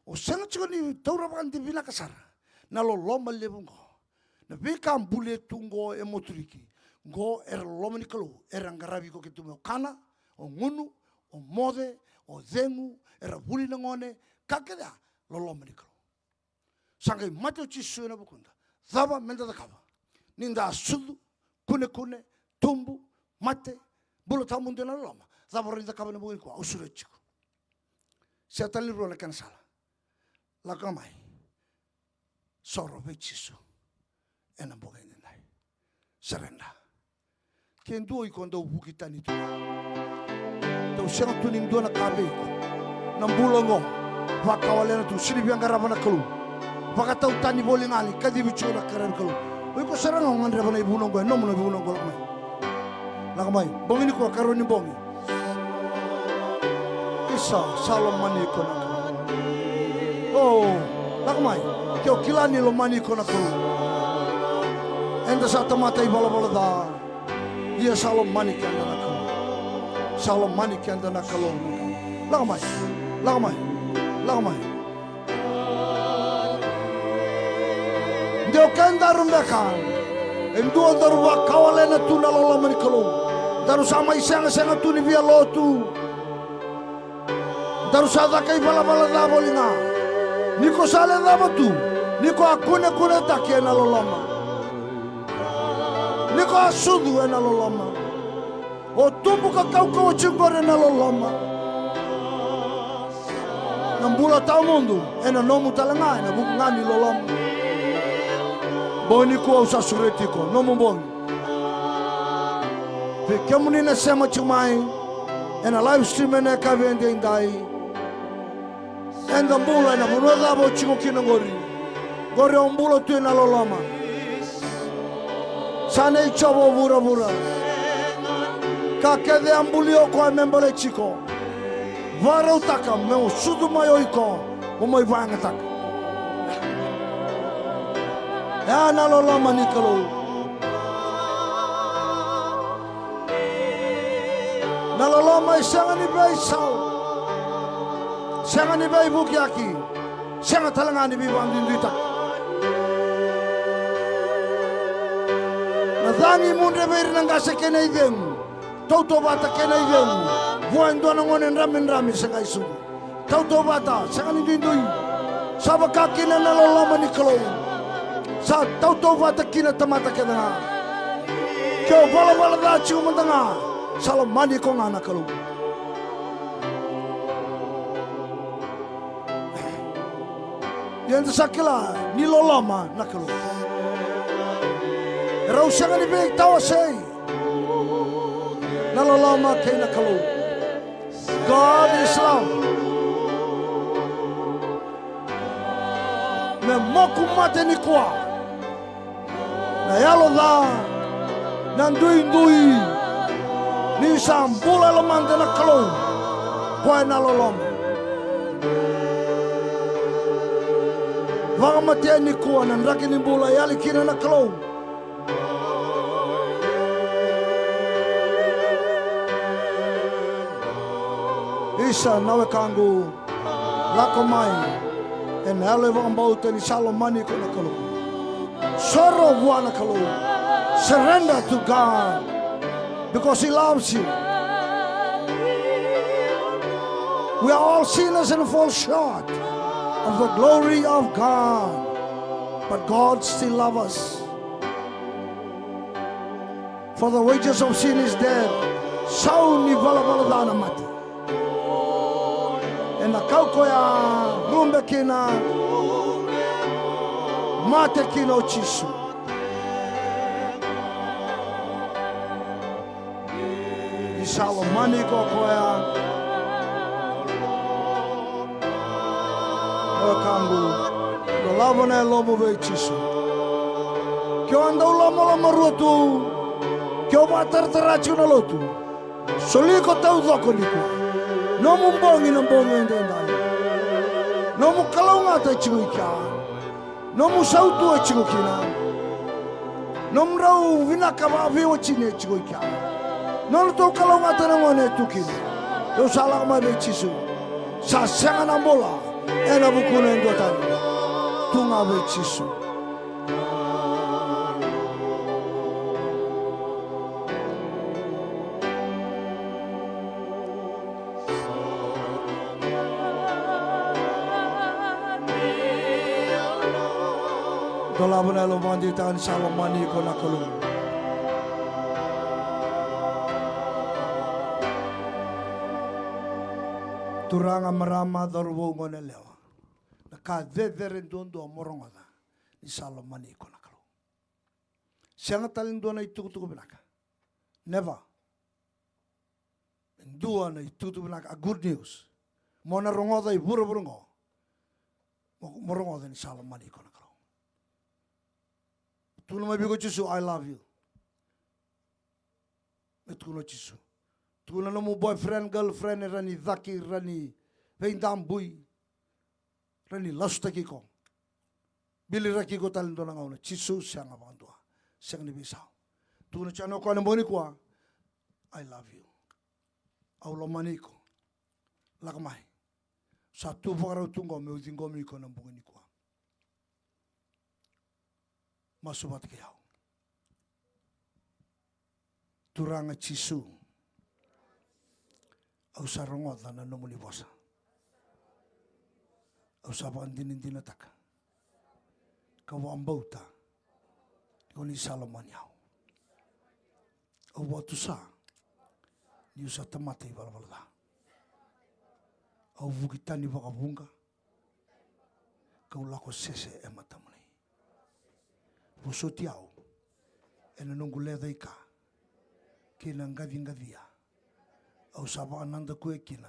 o sega tiko ni taura vakadinadina vinaka sara na loloma levu qo. Na veika bulia tu qo e Moturiki, qo era loloma ni Kalou, era qaravi iko kece tu mai, o kana, o gunu, o moce, o cegu, era vuli na gone, ka kece ya, loloma ni Kalou. Sa qai mate o Jisu ena vukuda. Cava meda cakava? Ni da sucu, kunekune, tubu, mate, bula tawamudu ena loloma. Cava rawa ni cakava ena bogi nikua? Au sureti iko. Sega tale ni rua na kena sala. Lako ga mai. Soro vei Jisu ena bogi edaidai. Surrender. Ke dua o iko dau vuki tani tu, dau sega tu ni dua na ka vei iko, na bula oqo vakawalena tu, sega ni via qarava na Kalou. Vakatau tani voli ga ni kacivi tiko na karavi Kalou. O iko sara ga o gadreva na ivunau oqo, e nomu na ivunau oqo, lako mai. Lako mai, bogi nikua, karua ni bogi. Isa, sa lomani iko na Kalou. O, lako mai, ke o kila ni lomani iko na Kalou. Eda sa tamata ivalavala ca. Ia sa lomani keda na Kalou. Sa lomani keda na Kalou. Lako mai, lako mai, lako mai. De o kedaru beka e dua daru vakawalena tu na loloma ni Kalou. Daru sa mai segasega tu ni via lotu. Daru sa caka ivalavala ca voli ga. Ni ko sa lecava tu, ni ko a kunekunetaki ena loloma, ni ko a sucu ena loloma, o tubu ka kaukauwa tiko qori ena loloma. Na bula tawamudu ena nomu tale ga ena vuku ga ni loloma. Bogi nikua au sa sureti iko, nomu bogi. Vei kemuni na sema tiko mai ena live stream ena yakavi edaidai. Eda bula ena vanua cava o tiko kina qori. Qori o bula tu ena loloma. Sa nei Jiova o vuravura. Ka kece a bulia o koya me baleti iko. Vakarautaka me o sucu mai o iko, mo mai vakayagataka. E a na loloma ni Kalou. Na loloma e sega ni veisau, sega ni veivukiyaki, sega tale ga ni veivakaduiduitaki. Na cagi mudre vei ira na qase kei na icegu, tautauvata kei na icegu, vua e dua na gone dramidrami se qai sucu. Tautauvata, sega ni duidui. Sa vaka kina na loloma ni Kalou. Sa tautauvata kina tamata kece ga. Ke o valavala ca tiko mada ga, sa lomani iko ga na Kalou. Ia eda sa kila ni loloma na Kalou. E rau sega ni veitawasei na loloma kei na Kalou. God is love. Me moku mate nikua na yalo ca, na duidui, ni sa bula e lomada na Kalou, koya na loloma. Vakamatea nikua na draki ni bula e yali kina na Kalou. Isa na wekaqu, lako mai ena yalo e vakabauta ni sa lomani iko na Kalou. Soro vua na Kalou. Surrender to God because He loves you. We are all sinners and fall short of the glory of God, but God still loves us. For the wages of sin is death. Sau ni valavala ca na mate. Ena kau koya rube kina, mate kina o Jisu. Ni sa lomani iko o koya. O wekaqu, dolava na yalomu vei Jisu. Ke o a dau lomalomarua tu, Ke o vakataratara tiko na lotu, soli iko taucoko nikua. Nomu bogi na bogi edaidai. Nomu kalougata e tiko i kea. Nomu sautu e tiko kina. Nomudrau vinaka vakaveiwatini e tiko i kea. Nodratou kalougata na gone e tu kina. Dou sa lako mai vei Jisu. Sa sega na bula ena vukuna e dua tani. Tu ga vei Jisu. Dolava na yalo vakadeitaka ni sa lomani iko na Kalou. Turaga, marama, cauravou, goneyalewa, na ka cecere duadua mo rogoca ni sa lomani iko na Kalou. Sega tale ni dua na itukutuku vinaka. Never. E dua na itukutuku vinaka, a good news. Mo na rogoca i vuravura oqo. Mo, mo rogoca ni sa lomani iko na Kalou. Tukuna mai vei iko o Jisu, "I love you." Me tukuna o Jisu. Tukuna nomu boyfriend, girlfriend, era ni caki, era ni veidabui, era ni lasutaki iko, biliraki iko tale dua na gauna. Jisu sega vakadua. Sega ni veisau. Tukuna tiko yani o koya na bogi nikua, "I love you. Au lomani iko. Lako mai. Sa tu vakarau tu qo meu ciqomi iko na bogi nikua. Masu vata kei au." Turaga Jisu, au sa rogoca na nomuni vosa. Au sa vakadinadinataka, kau vakabauta ni ko ni sa lomani au. Au vakatusa niu sa tamata ivalavala ca. Au vuki tani vakavuqa, kau lako sese e matamuni. Vosoti au ena noqu lecaika kei na qaciqacia. Au sa vakanadakuya kina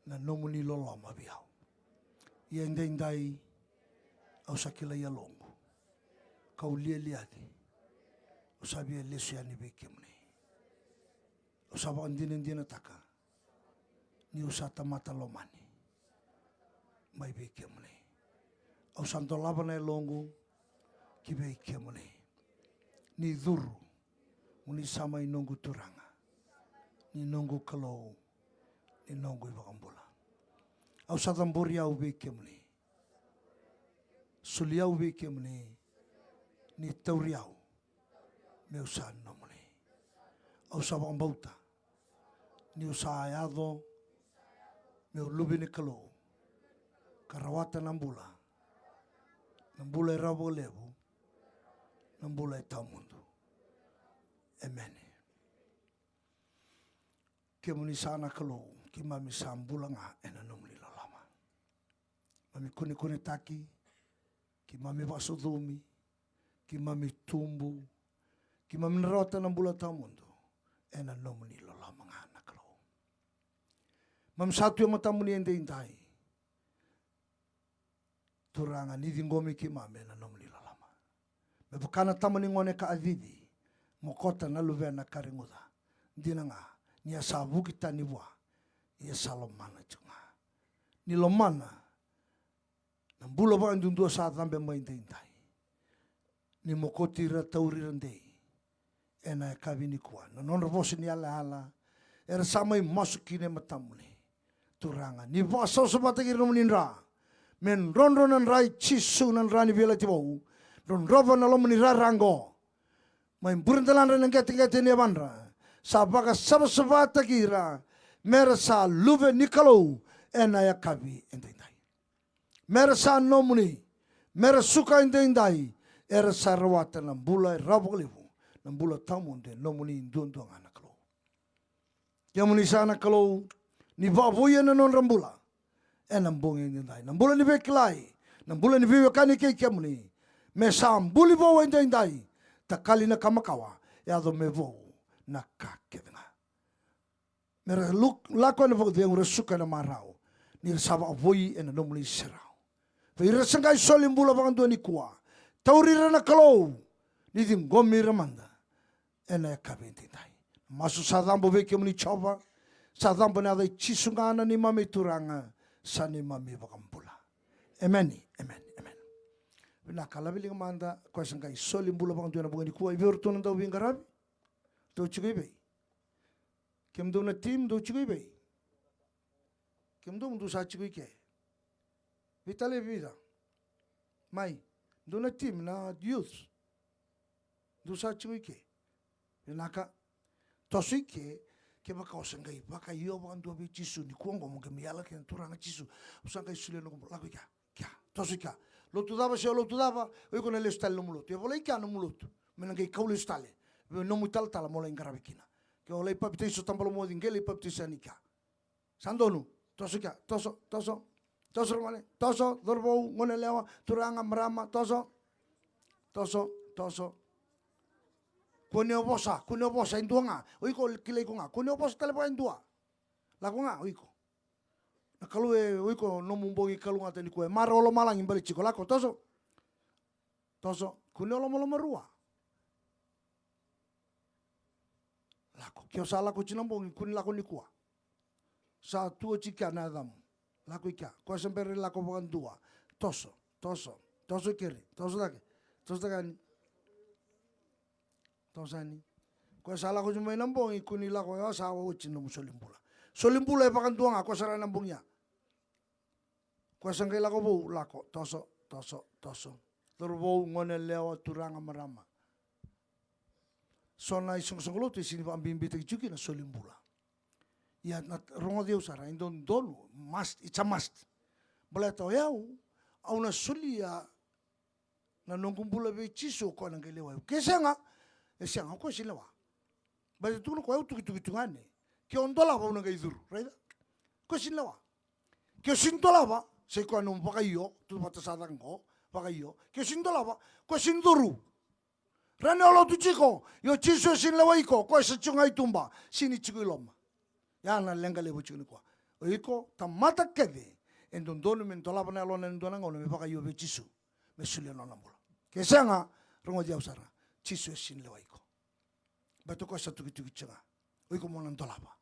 na nomuni loloma vei au. Ia edaidai au sa kilai yaloqu, kau lialiaci. Au sa via lesu yani vei kemuni. Au sa vakadinadinataka niu sa tamata lomani mai vei kemuni. Au sa dolava na yaloqu ki vei kemuni. Ni curu, mo ni sa mai noqu Turaga, ni noqu Kalou, ni noqu iVakabula. Au sa cabori au vei kemuni. Soli au vei kemuni, ni tauri au meu sa nomuni. Au sa vakabauta niu sa yaco meu luve ni Kalou, ka rawata na bula, na bula e rawa vakalevu, na bula e tawamudu. Emeni. Kemuni sa na Kalou, keimami sa bula ga ena nomuni loloma. Mami kunekunetaki, keimami vakasucumi, keimami tubu, keimami na rawata na bula tawamudu ena nomuni loloma ga na Kalou. Mami sa tu e matamuni edaidai. Turaga, ni ciqomi keimami ena nomuni loloma. Me vaka na tama ni gone ka a cici, mo kota na luvena ka reguca. Dina ga, ni a sa vuki tani vua, ia sa lomana tiko ga. Ni lomana na bula vakaduadua sa cabe mai daidai. Ni mokoti ira, tauri ira dei ena yakavi nikua. Na nodra vosa ni yalayala era sa mai masu kina e matamuni. Turaga, ni vakasavasavataki ira na nomuni dra. Me drodro na dra i Jisu na dra ni Veiyalayalati Vou. Drodrova na loma ni rara oqo. Mai buradeladra ena qeteqete ni yavadra. Sa vakasavasavataki ira me ra sa luve ni Kalou ena yakavi edaidai. Me ra sa nomuni, me ra suka edaidai, era sa rawata na bula e rawa vakalevu, na bula tawamudu e nomuni duadua ga na Kalou. Kemuni sa na Kalou, ni vakavouya na nodra bula ena bogi edaidai. Na bula ni veikilai, na bula ni veiwekani kei kemuni, me sa buli vou edaidai, takali na ka makawa, yaco me vou na ka kece ga. Me ra luk-, lako ena vakacegu, ra suka ena marau, ni ra sa vakavoui ena nomuni serau. Vei ira sa qai soli bula vakadua nikua, tauri ira na Kalou, ni ciqomi ira mada ena yakavi edaidai. Masu sa cabo vei kemuni Jiova, sa cabo ena yaca i Jisu ga na neimami Turaga, sa neimami iVakabula. Emeni, emeni, emeni. Vinaka, lavi liga mada, koya sa qai soli bula vakadua ena bogi nikua. I vei o ratou na dauveiqaravi? Dou tiko i vei? Kemudou na team, dou tiko i vei? Kemudou, dou sa tiko i ke? Veitalia e vica? Mai, dou na team na youth. Dou sa tiko i ke? Vinaka. Toso i ke, kevaka o sa qai vakaio vakadua vei Jisu nikua oqo, mo qai mai yala kina, Turaga Jisu, au sa qai solia noqu bula, lako i kea, kea, toso i kea. Lotu cava se o lotu cava, o iko na lesu tale nomu lotu. E volai kea nomu lotu. Me na qai kau lesu tale. Vei nomu italatala mo lai qaravi kina. Ke o lai papitaiso tabalomoci, qai lai papitaiso yani kea. Sa donu. Toso kea, toso, toso. Toso, ragone, toso, cauravou, goneyalewa, turaga, marama, toso. Toso, toso. Kua ni o vosa, kua ni o vosa e dua ga. O iko kilai iko ga. Kua ni o vosa tale vaka e dua. Lako ga, o iko. Na Kalou e, o iko nomu bogi kalougata nikua. E marau o lomalagi baleti iko, lako, toso. Toso, kua ni o lomalomarua. Lako, ke o sa lako oti na bogi, kua ni lako nikua. Sa tu oti kea na yacamu. Lako i kea, koya sa bera ni lako vakadua. Toso, toso, toso i keri, toso cake, toso cake yani. Toso yani. Koya sa lako oti mai na bogi, kua ni lako, ya sa oti nomu soli bula. Soli bula e vakadua ga, koya sa ra na bogi ya. Koya sa qai lako vou, lako, toso, toso, toso. Cauravou, goneyalewa, turaga, marama. So na isoqosoqo lotu e sini vakabibitaki tiko kina soli bula. Ia na rogoci au sara, e dodonu, must, it's a must. Baleta o yau, au na solia na noqu bula vei Jisu, o koya na qai lewai au. Ke sega, e sega, o koya sini lewa. Baleta tukuna o koya, au tukituki tu ga ne. Ke o dolava au na qai curu, raica? Koya sini lewa. Ke o sini dolava, sa i koya nomu vakaio, tu vata sa caka qo, vakaio. Ke o sini dolava, koya sini curu. Rawa ni o lotu tiko, ia o Jisu e sini lewai iko, koya sa tiko ga i tuba, sini tiko i loma. Ya na leqa levu tiko nikua. O iko, tamata kece, e dodonu me dolava na yalona ena dua na gauna me vakaio vei Jisu, me solia na nona bula. Ke sega, rogoci au sara, Jisu e sini lewai iko. Baleta o koya sa tukituki tiko ga. O iko mo na dolava.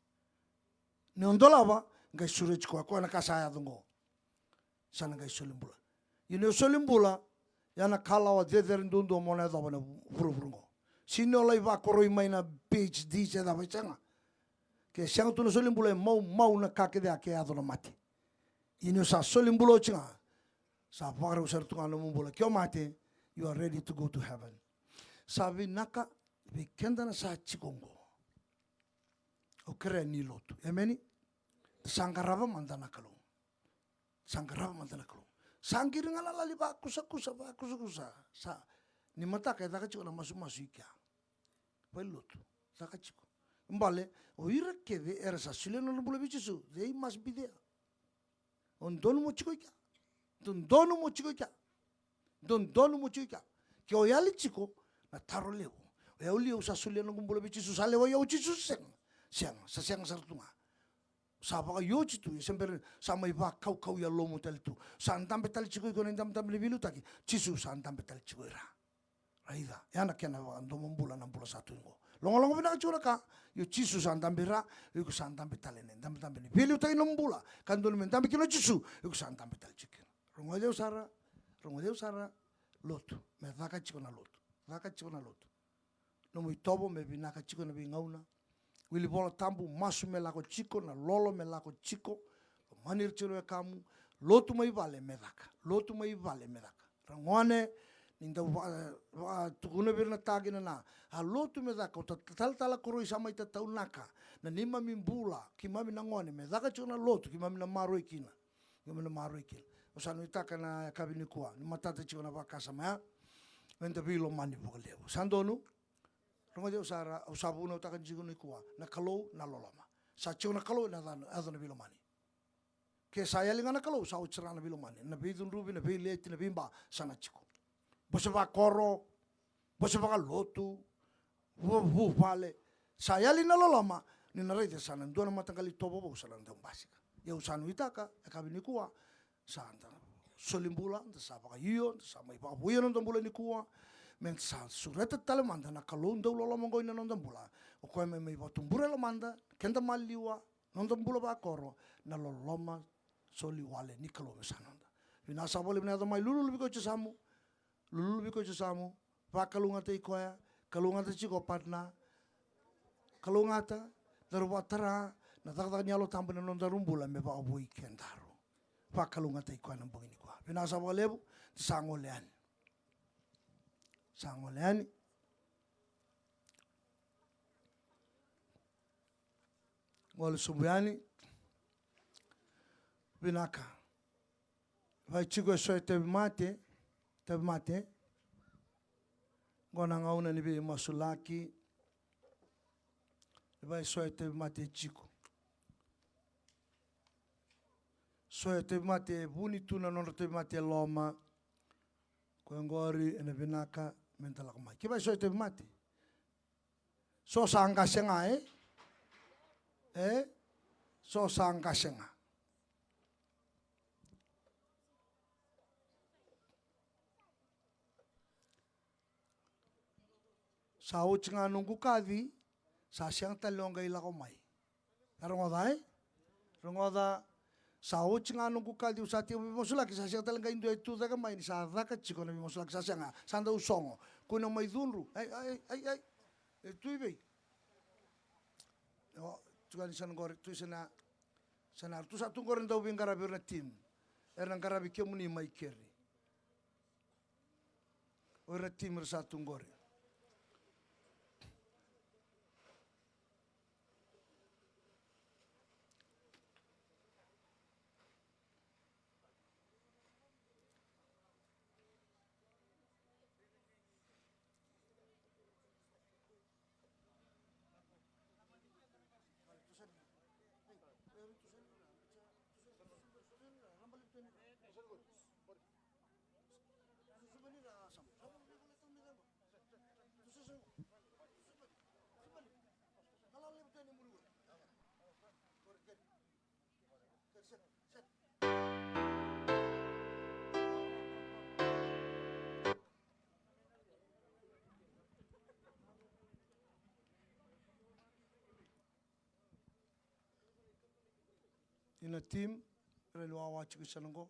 Ni o dolava, qai sureti koya, koya na ka sa yaco oqo. Sa na qai soli bula. Ia ni o soli bula, ya na kalawa cecere duadua mo na yacova na vu-, vuravura oqo. Sini o lai vakoroi mai na PhD se cava, e sega. Ke sega tu na soli bula, e maumau na ka kece ya ke yaco na mate. Ia ni o sa soli bula oti ga, sa vakarau sara tu ga na nomu bula. Ke o mate, you are ready to go to heaven. Sa vinaka vei keda na sa tiko oqo. Au kerea ni lotu. Emeni? Sa qarava mada na Kalou. Sa qarava mada na Kalou. Sa qiri ga na lali vakusakusa, vakusakusa. Sa, ni mataka e caka tiko na masumasu i kea. Valenilotu, caka tiko. Bale, o ira kece era sa solia na nodra bula vei Jisu, they must be there. O donu mo tiko i kea. Dodonu mo tiko i kea. Dodonu mo tiko i kea. Ke o yali tiko, na taro levu. O yau li au sa solia noqu bula vei Jisu, sa lewai au o Jisu, sega. Sega, sa sega sara tu ga. Sa vakaio oti tu, ia se bera, sa mai vakaukauwa i yalomu tale tu. Sa dabe tale tiko iko na idabedabe ni veiliutaki, Jisu sa dabe tale tiko i ra. Raica, ya na kena vakadomobula na bula sa tu oqo. Logaloga vinaka tiko na ka, io Jisu sa dabe i ra, io iko sa dabe tale ena idabedabe ni veiliutaki ni nomu bula. Ka dodonu me dabe kina o Jisu, io iko sa dabe tale tiko kina. Rogoci au sara, rogoci au sara, lotu, me caka tiko na lotu. Caka tiko na lotu. Nomu itovo me vinaka tiko ena veigauna. Wili Vola Tabu, masu me lako tiko, na lolo me lako tiko. Lomani ira tiko na wekamu. Lotu mai vale me caka. Lotu mai vale me caka. Ra gone, ni dau va, va, tukuna vei ira na ta kei na na. A lotu me caka, o ta, talatala Koroi sa mai tataunaka. Na neimami bula, keimami na gone, me caka tiko na lotu, keimami na maroroi kina. Keimami na maroroi kina. Au sa nuitaka na yakavi nikua, ni matata tiko na vakasama ya. Me da veilomani vakalevu. Sa donu? Rogoci au sara, au sa vunautaka tiko nikua, na Kalou na loloma. Sa tiko na Kalou, ena yaco na veilomani. Ke sa yali ga na Kalou, sa oti sara na veilomani. Na veicudruvi, na veileti, na veiba, sa na tiko. Bose vakoro, bose vakalotu, vu, vuvale. Sa yali na loloma, ni na raica sa na dua na mataqali itovo vou sa na dau basika. Ia au sa nuitaka, yakavi nikua, sa da soli bula, da sa vakaio, da sa mai vakavouya na noda bula nikua. me da sa sureta tale mada na Kalou dau loloma oqo ina noda bula. O koya me mai vakatubura e lomada, keda maliwa, noda bula vakoro, na loloma soli wale ni Kalou me sa noda. Vinaka saka vakalevu na yaco mai, lululu vei koya tiko e yasamu, lululu vei koya tiko e yasamu, vakalougatataki koya, kalougata tiko partner, kalougata, daru vakatara na cakacaka ni Yalo Tabu ena nodaru bula me vakavoui kedaru. Vakalougatataki koya ena bogi nikua. Vinaka saka vakalevu, da sa gole yani. Sa gole yani. Gole sobu yani. Vinaka. Vaka e tiko eso e tauvimate, tauvimate. Qo na gauna ni veimasulaki. Vaka eso e tauvimate e tiko. So e tauvimate e vuni tu na nodra tauvimate e loma. Koya qori ena vinaka me da lako mai. Kevaka e so e tauvimate. So sa qase ga, e? E? So sa qase ga. Sa oti ga noqu kaci, sa sega tale ni o qai lako mai. A rogoca, e? Rogoca, sa oti ga noqu kaci, au sa tiko veimasulaki, sa sega tale qai dua e tu cake mai, ni sa caka tiko na veimasulaki, sa sega, sa dau sogo. Kua ni o mai cudru. Ai, ai, ai, ai. E tu i vei? O, tu ga ni sa na qori, tu sa na, sa na, tu sa tu qori dau veiqaravi o ira na team. Era na qaravi kemuni mai keri. O ira na team era sa tu qori. Ina team, era ni wawa tiko i sana qo.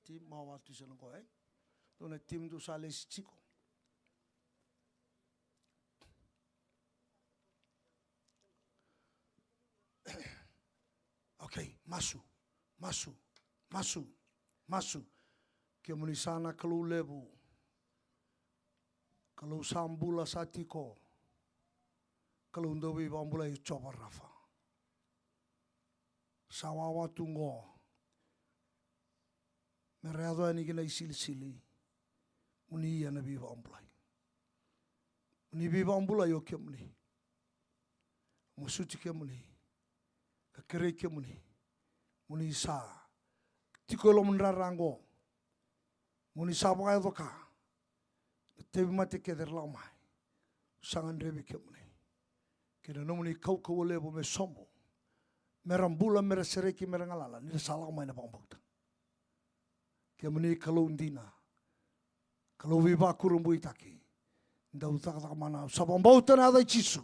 Team, wawa tu i sana qo, e? Dua na team dou sa lesi tiko. Okay, masu, masu, masu, masu. Kemuni sa na Kalou levu. Kalou sa bula sa tiko. Kalou dau veivakabulai, Jiova Rafa. Sa wawa tu qo. Me ra yaco yani kina isilisili. Mo ni ia na veivakabulai. Mo ni veivakabulai o kemuni. Masuti kemuni. Ka kerei kemuni. Mo ni sa tiko e loma ni rara qo. Mo ni sa vakayaco ka. Na tauvimate kece era lako mai. Sa gadrevi kemuni. Kei na nomuni kaukauwa levu me sobu. Me ra bula, me ra sereki, me ra galala. Ni ra sa lako mai na vakabauta. Kemuni Kalou dina. Kalou veivakurabuitaki. Dau cakacaka mana. Au sa vakabauta ena yaca i Jisu.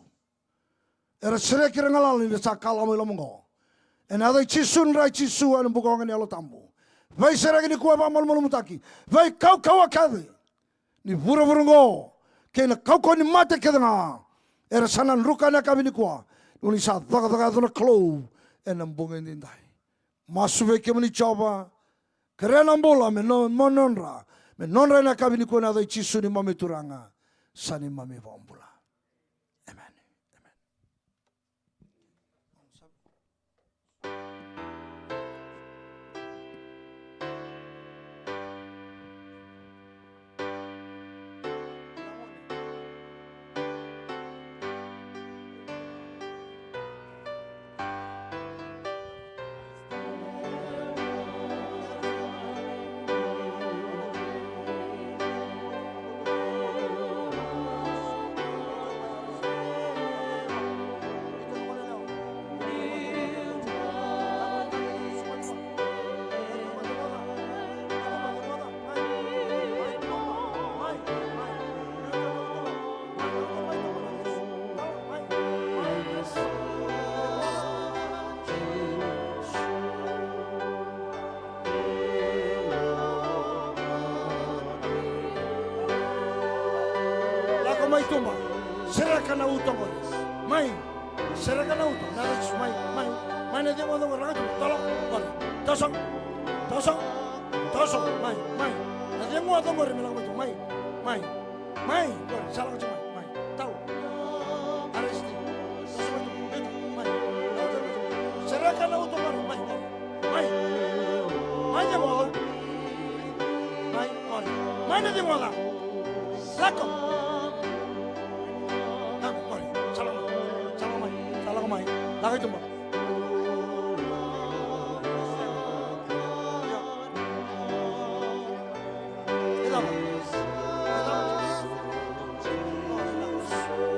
Era sereki, era galala ni ra sa ka lako mai loma qo. Ena yaca i Jisu, ni ra i Jisu, ena bukawaqa ni Yalo Tabu. Veisereki nikua, vakamalumalumutaki. Veikaukauwa kece ni vuravura qo. Kei na kaukauwa ni mate kece ga. Era sa na druka ena yakavi nikua. Ni sa cakacaka yaco na Kalou. Ena bogi edaidai. Masu vei kemuni Jiova. Kerea na bula me no-, mo nodra. Me nodra ena yakavi nikua ena yaca i Jisu neimami Turaga. Sa neimami Vakabula. Emeni. Emeni. Tuba, sereka na uto qori. Mai, sereka na uto. Na yaca i Jisu, mai, mai. Mai na cegu oqori, lako tu, tolo, qori. Toso, toso, toso, mai, mai. Na cegu oqori, me lako mai tu, mai, mai. Mai, qori, sa lako tu, mai, mai. Tau. Arrest. Toso mai tu, mai tu, mai. Lako tu, mai tu. Sereka na uto qori, mai, qori. Mai. Mai cegu oqori. Mai, qori. Mai na cegu oqori. Lako. Lako, qori. Sa lako mai. Sa lako mai. Sa lako mai. Lako i tuba. E cava? E cava?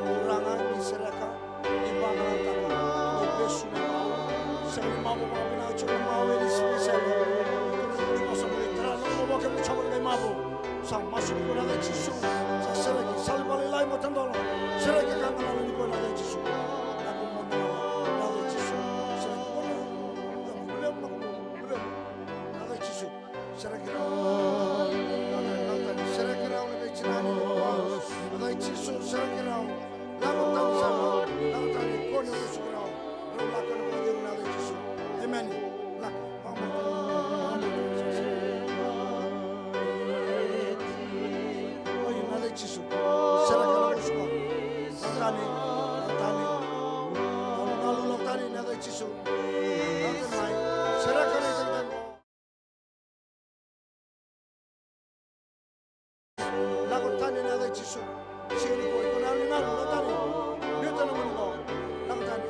Turaga, ni sereka. Ni vakayagataka, ni vesu na imavu. Sega ni mavu vakavinaka tiko na mavu e ni silisili. Ni vosa mo ni tara na mavu ke mo sava ni kai mavu. Sa masu ni ko na yaca i Jisu. Sa sereki, sali vakalailai mo tadola. Sereki ka galala ni ko na yaca i Jisu. Na ko mo na yaca i Jisu. Sereki ko na. Na ko mo na yaca i Jisu. Sereki rau. Sereki rau na veitinani. Yaca i Jisu, sereki rau. Lako tani sara, lako tani, koni o Jisu rau. Rau lako na vakaciru na yaca i Jisu. Emeni. Lako, vakamudu, vakamudu. Oi, na yaca i Jisu. Sereka na vosa. Lako tani, lako tani. Lako tani, lako tani, na yaca i Jisu. Lako tani mai. Sereka na yaca i Jisu. Lako tani na yaca i Jisu. Siga nikua, iko na yalo ni galu, lako tani. Biuta na gone qo. Lako tani.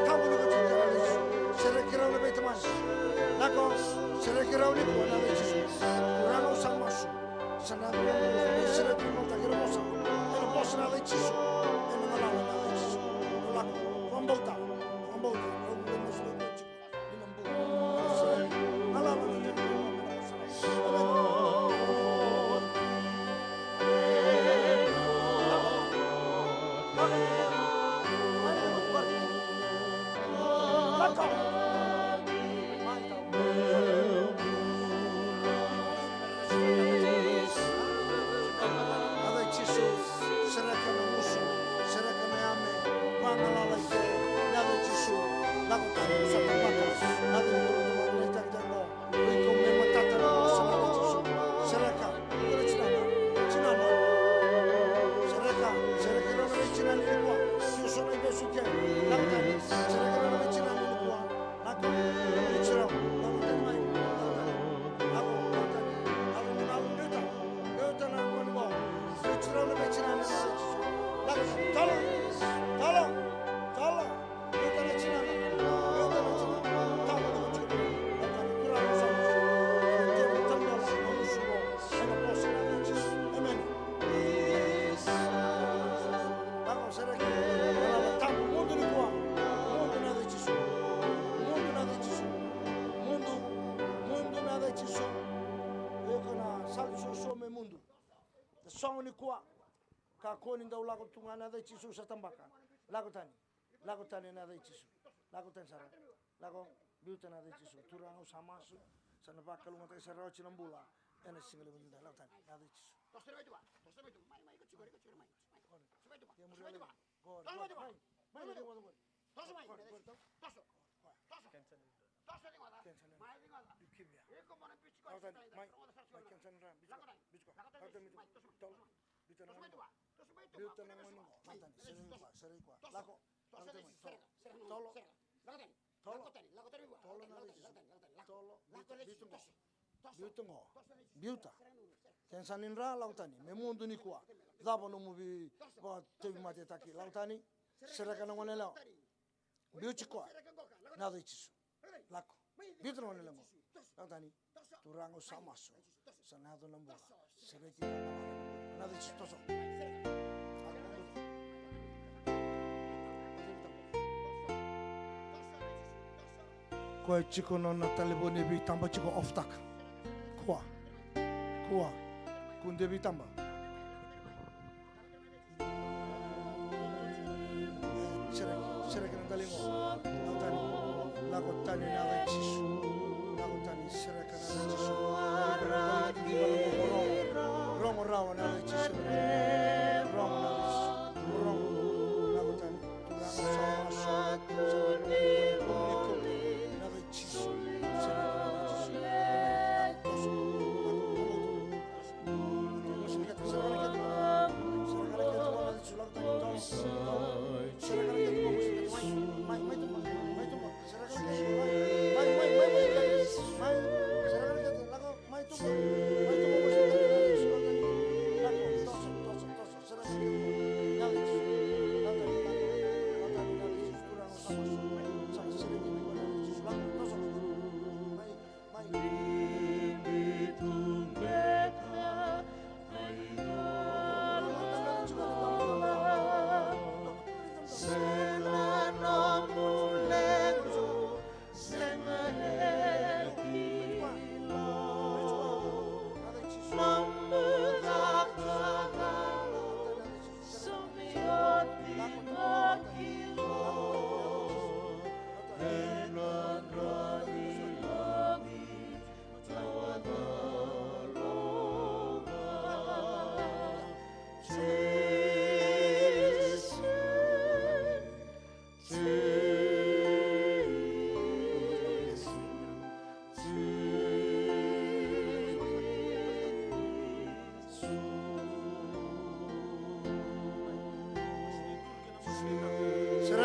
Tabu ni ko tiko na yaca i Jisu. Sereki rau na veitamani. Lako, sereki rau nikua na yaca i Jisu. Turaga au sa masu. Sa na yaca i Jisu. Sereki rau na yaca i Jisu. Ena vosa na yaca i Jisu. Ena galala na yaca i Jisu. Lako, vakabauta. Vakabauta. Au via masu na yaca i Jisu. Yaca i Jisu, sereka na gusu, sereka na yame, vagalala i ke, yaca i Jisu, lako tani, sa tabaka, yaca i Jisu, iko me matata na vosa na yaca i Jisu, sereka, iko na tinana, tinana, sereka, sereki rau na veitinani nikua, tiko so na ivesu i ke, lako tani, sereki rau na veitinani nikua, lako, veitinani, lako tani mai, lako tani, lako, lako tani, lako ni galu, biuta, biuta na gone qo, veitinani, veitinani, lako tani, talo, talo, talo, biuta na tinana, biuta na tinana, talo, lako tiko, lako tani, kura, lako tani, lako tani, lako tani, lako tani, Emeni. Lako, sereki. Lako, tabu, mudu nikua. Mudu na yaca i Jisu. Mudu na yaca i Jisu. Mudu, mudu na yaca i Jisu. Iko na sali suasua me mudu. Na sogo nikua. Kakua ni dau lako tu ga na yaca i Jisu sa tabaka. Lako tani. Lako tani na yaca i Jisu. Lako tani sara. Lako, biuta na yaca i Jisu. Turaga au sa masu. Sa na vakalougatataki sara oti na bula. Ena siga levu nikua. Lako tani, na yaca i Jisu. Toso mai tu va. Toso mai tu. Mai, mai, iko tiko, iko tiko, mai. Mai. Toso mai tu va. Toso mai tu va. Qori, qori. Mai, mai, mai, mai, mai. Toso mai. Qori, qori, qori. Toso. Toso. Toso ni goda. Mai ni goda. Iko mo na biuti ko. Lako tani, mai. Mai, kensa ni ra, biuti ko. Lako tani. Biuti ko. Lako tani, mai. Toso mai. Tolo. Biuta na gone qo. Biuta na gone qo. Lako tani, sereki koya, sereki koya. Lako. Lako tani mai. Tolo. Tolo. Tolo na yaca i Jisu. Tolo. Biuta, biuta qo. Biuta. Kensa ni dra, lako tani. Me mudu nikua. Cava nomu veivakatauvimate, lako tani. Sereka na gone yalewa. Biuti koya na yaca i Jisu. Lako. Biuta na gone yalewa qo. Lako tani. Turaga, au sa masu. Sa na yaco na bula. Sereki na yaca i Jisu. Toso. Koya tiko nona talevoni e veitaba tiko, off-taka. Kua. Kua. Kua de veitaba. Sereki, sereki na daliga. Lako tani, lako tani na yaca i Jisu. Lako tani, sereka na yaca i Jisu. Rogo rawa na yaca i Jisu. Rogo na yaca i Jisu.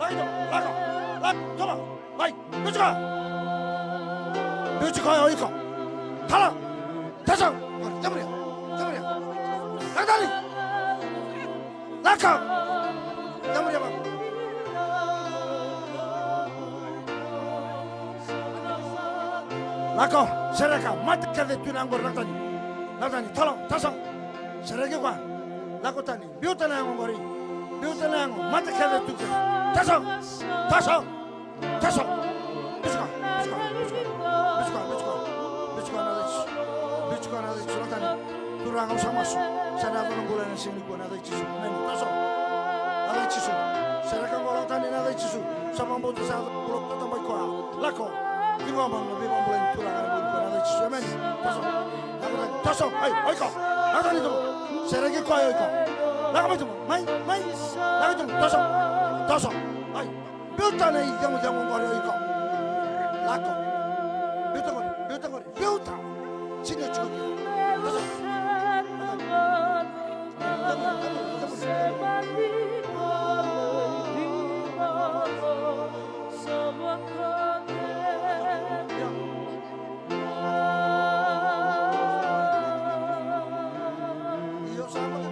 Lako i tovo. Lako. Lako. Come on. Mai. Biuti koya. Biuti koya o iko. Tala. Tasau. Qori. Yamuria. Yamuria. Lako tani. Lako. Yamuria vaqo. Lako. Sereka. Mate kece tu na yago qori. Lako tani. Lako tani. Tala. Tasau. Sereki koya. Lako tani. Biuta na yago qori. Biuta na yago. Mate kece tu. Tasau. Tasau. Tasau. Biuti koya. Biuti koya. Biuti koya. Biuti koya. Biuti koya. Biuti koya na yago qori. Biuti koya na yago qori. Lako tani. Turaga, au sa masu. Sa na yaco na bula ena siga nikua ena yaca i Jisu. Emeni. Tasau. Yaca i Jisu. Sereka qo, lako tani ena yaca i Jisu. Sa vakabauta, sa yaco na bula, tabai koya. Lako. Ciqoma na veivakabulai ni Turaga ena bula nikua ena yaca i Jisu. Emeni. Tasau. Lako tani. Tasau. Ai, o iko. Lako tani tu. Sereki koya o iko. Lako mai tu. Mai, mai. Lako tu. Tasau. Tasau. Ai. Biuta na iceguyegu qori o iko. Lako. Biuta qori. Biuta qori. Biuta. Sega ni o tiko kina. Tasau. Io, sa lako tu.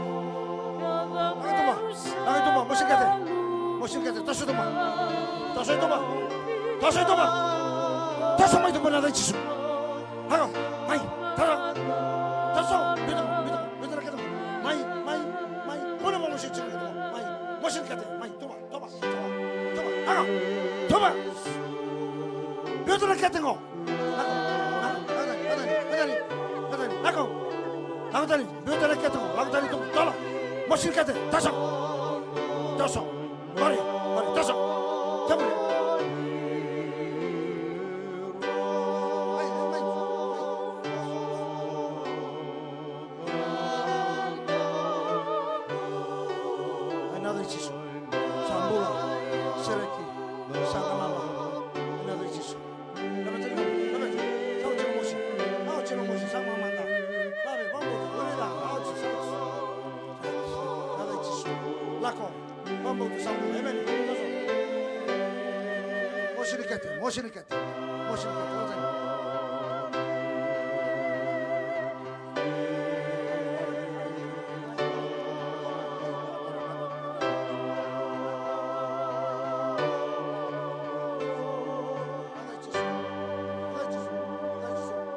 Lako tu mai. Lako tu mai. Mosi kece. Mosi kece. Toso tu mai. Toso tu mai. Toso tu mai. Toso mai tu mai na yaca i Jisu. Lako. Mai. Toso. Toso. Biuta, biuta, biuta na kece. Mai, mai, mai. Kua ni mosi kece. Mai. Mosi kece. Mai. Tu mai. Tu mai. Tu mai. Tu mai. Lako. Tu mai. Biuta na kece qo. Lako, lako, lako tani, lako tani, lako tani, lako. Lako tani, biuta na kete qo, lako tani tu, tolo. Mosi kete, toso. Toso. Qori, qori, toso. Kemuni. Mai, mai, mai. Ena yaca i Jisu. Sa bula, sereki, sa galala. Ena yaca i Jisu. Lave tiko, lave tiko. Sa oti na mosi. Sa oti na mosi, sa mamada. Lave, vabauta, gone ca, sa oti, sa oti. Ena yaca i Jisu. Lako, vabauta, sa bula. Emeni. Mosi ni kete, mosi ni kete. Mosi ni kete, mosi ni kete.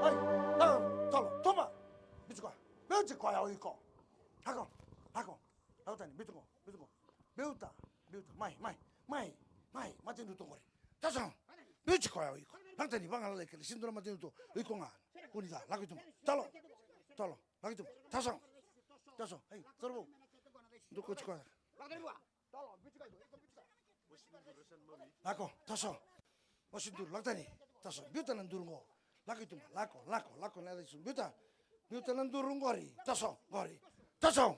Ai, na, tolo, toma. Biuti koya. Biuti koya o iko. Lako, lako. Lako tani, biuti ko, biuti ko. Biuta, biuta, mai, mai, mai, mai, matanitu qori. Taso. Biuti koya o iko. Lako tani, vagalala i kele, sega ni dua na matanitu o iko ga. Kua ni ca, lako i tuba. Tolo. Tolo. Lako i tuba. Taso. Taso. Ei, cauravou. Dou kauti koya. Lako, taso. Mosi duru, lako tani. Taso. Biuta na duru qo. Lako i tuba. Lako, lako, lako na yaca i Jisu. Biuta. Biuta na duru qori. Taso, qori. Taso.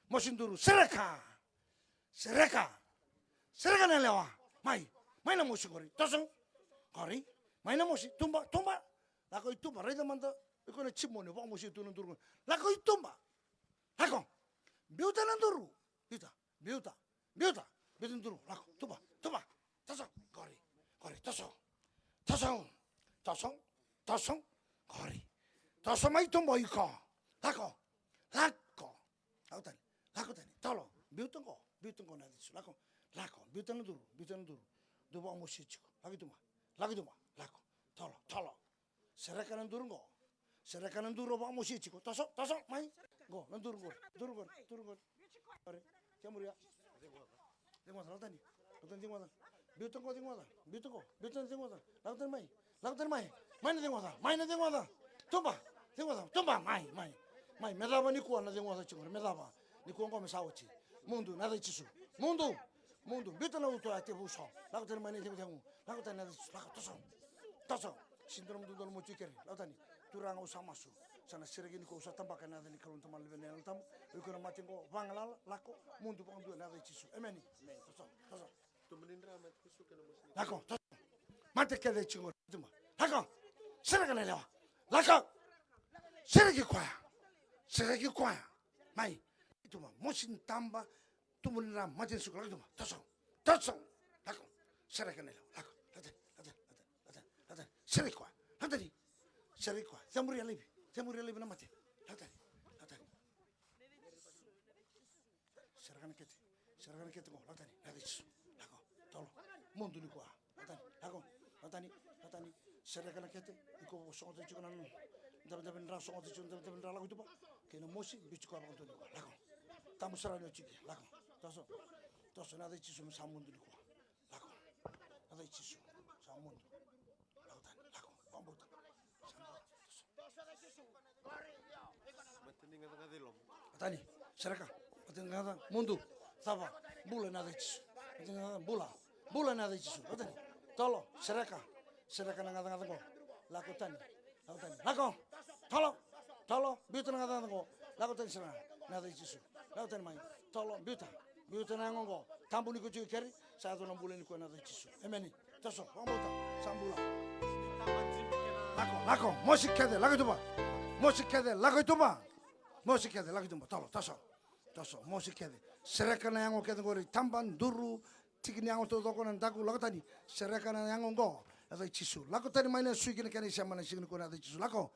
Mosi duru. Sereka. Sereka. Sereka na yalewa. Mai. Mai na mosi qori. Taso. Qori. Mai na mosi. Tuba, tuba. Lako i tuba. Raica mada. Iko na jimoni. Vakamosi tu na duru qori. Lako i tuba. Lako. Biuta na duru. Biuta. Biuta. Biuta. Biuta na duru. Lako. Tuba. Tuba. Taso. Qori. Qori. Taso. Taso. Taso. Taso. Qori. Taso mai tuba o iko. Lako. Lako. Lako tani. Lako tani. Tolo. Biuta qo. Biuta qo na yaca i Jisu. Lako. Lako. Biuta na duru. Biuta na duru. Dou vakamosi tiko. Lako i tuba. Lako i tuba. Lako. Tolo. Tolo. Sereka na duru qo. Sereka na duru o vakamosi tiko. Taso, taso, mai. Qo, na duru qori. Duru qori, duru qori. Qori. Kemuria. Ceguoca, lako tani. Lako tani ceguoca. Biuta qo ceguoca. Biuta qo. Biuta na ceguoca. Lako tani mai. Lako tani mai. Mai na ceguoca. Mai na ceguoca. Tuba. Ceguoca. Tuba. Mai, mai. Mai. Me cava nikua na ceguoca tiko qori. Me cava. Nikua qo me sa oti. Mudu, na yaca i Jisu. Mudu. Mudu, biuta na uto ya tevuso. Lako tani mai na icegu. Lako tani na yaca i Jisu. Lako, taso. Taso. Sega ni dua na mudu dua na motu i keri. Lako tani. Turaga au sa masu. Sa na sereki nikua au sa tabaka ena yaca ni Kalou na Tamana, Luvena, Yalo Tabu. O iko na mate qo, vagalala, lako, mudu vakadua ena yaca i Jisu. Emeni. Taso, taso. Lako, taso. Mate kece tiko qori. Lako. Sereka na yalewa. Lako. Sereki koya. Sereki koya. Mai. Tuba, mosi ni taba, tubu ni dra, matanitu, lako i tuba, taso, taso, lako, sereka na yalewa, lako, lako tani, lako tani, lako tani, lako tani, lako tani, sereki koya, lako tani, sereki koya, cemuria laivi, cemuria laivi na mate, lako tani, lako tani, sereka na kete, sereka na kete qo, lako tani, lako tani, lako, tolo, mudu nikua. Lako tani, lako, lako tani, lako tani. Sereka na kete, iko sogota tiko na dabedabe ni dra, sogota tiko na dabedabe ni dra, lako i tuba. Kei na mosi, biuti koya vakadua nikua, lako. Tabu sara ni oti kei, lako. Taso, taso, na yaca i Jisu me sa mudu nikua. Lako. Na yaca i Jisu, sa mudu. Lako tani, lako. Vakabauta. Sa mudu. Lako tani, sereka. Lako tani, gaca, mudu. Cava, bula ena yaca i Jisu. Lako tani, gaca, bula. Bula ena yaca i Jisu. Lako tani. Tolo, sereka. Sereka na gacagaca qo. Lako tani. Lako tani. Lako. Tolo. Tolo. Biuta na gacagaca qo. Lako tani, sereka. Na yaca i Jisu. Lako tani mai. Tolo, biuta. Biuta na yago qo. Tabu ni ko tiko i keri. Sa yaco na bula nikua ena yaca i Jisu. Emeni. Taso, vakabauta, sa bula. Lako, lako, mosi kece, lako i tuba. Mosi kece, lako i tuba. Mosi kece, lako i tuba. Tolo, taso. Taso, mosi kece. Sereka na yago kece qori, taba, duru, Tiki ni yago taucoko na daku, lako tani. Sereka na yago oqo, na yaca i Jisu. Lako tani mai na sui ki na kena isema na siga nikua, na yaca i Jisu. Lako.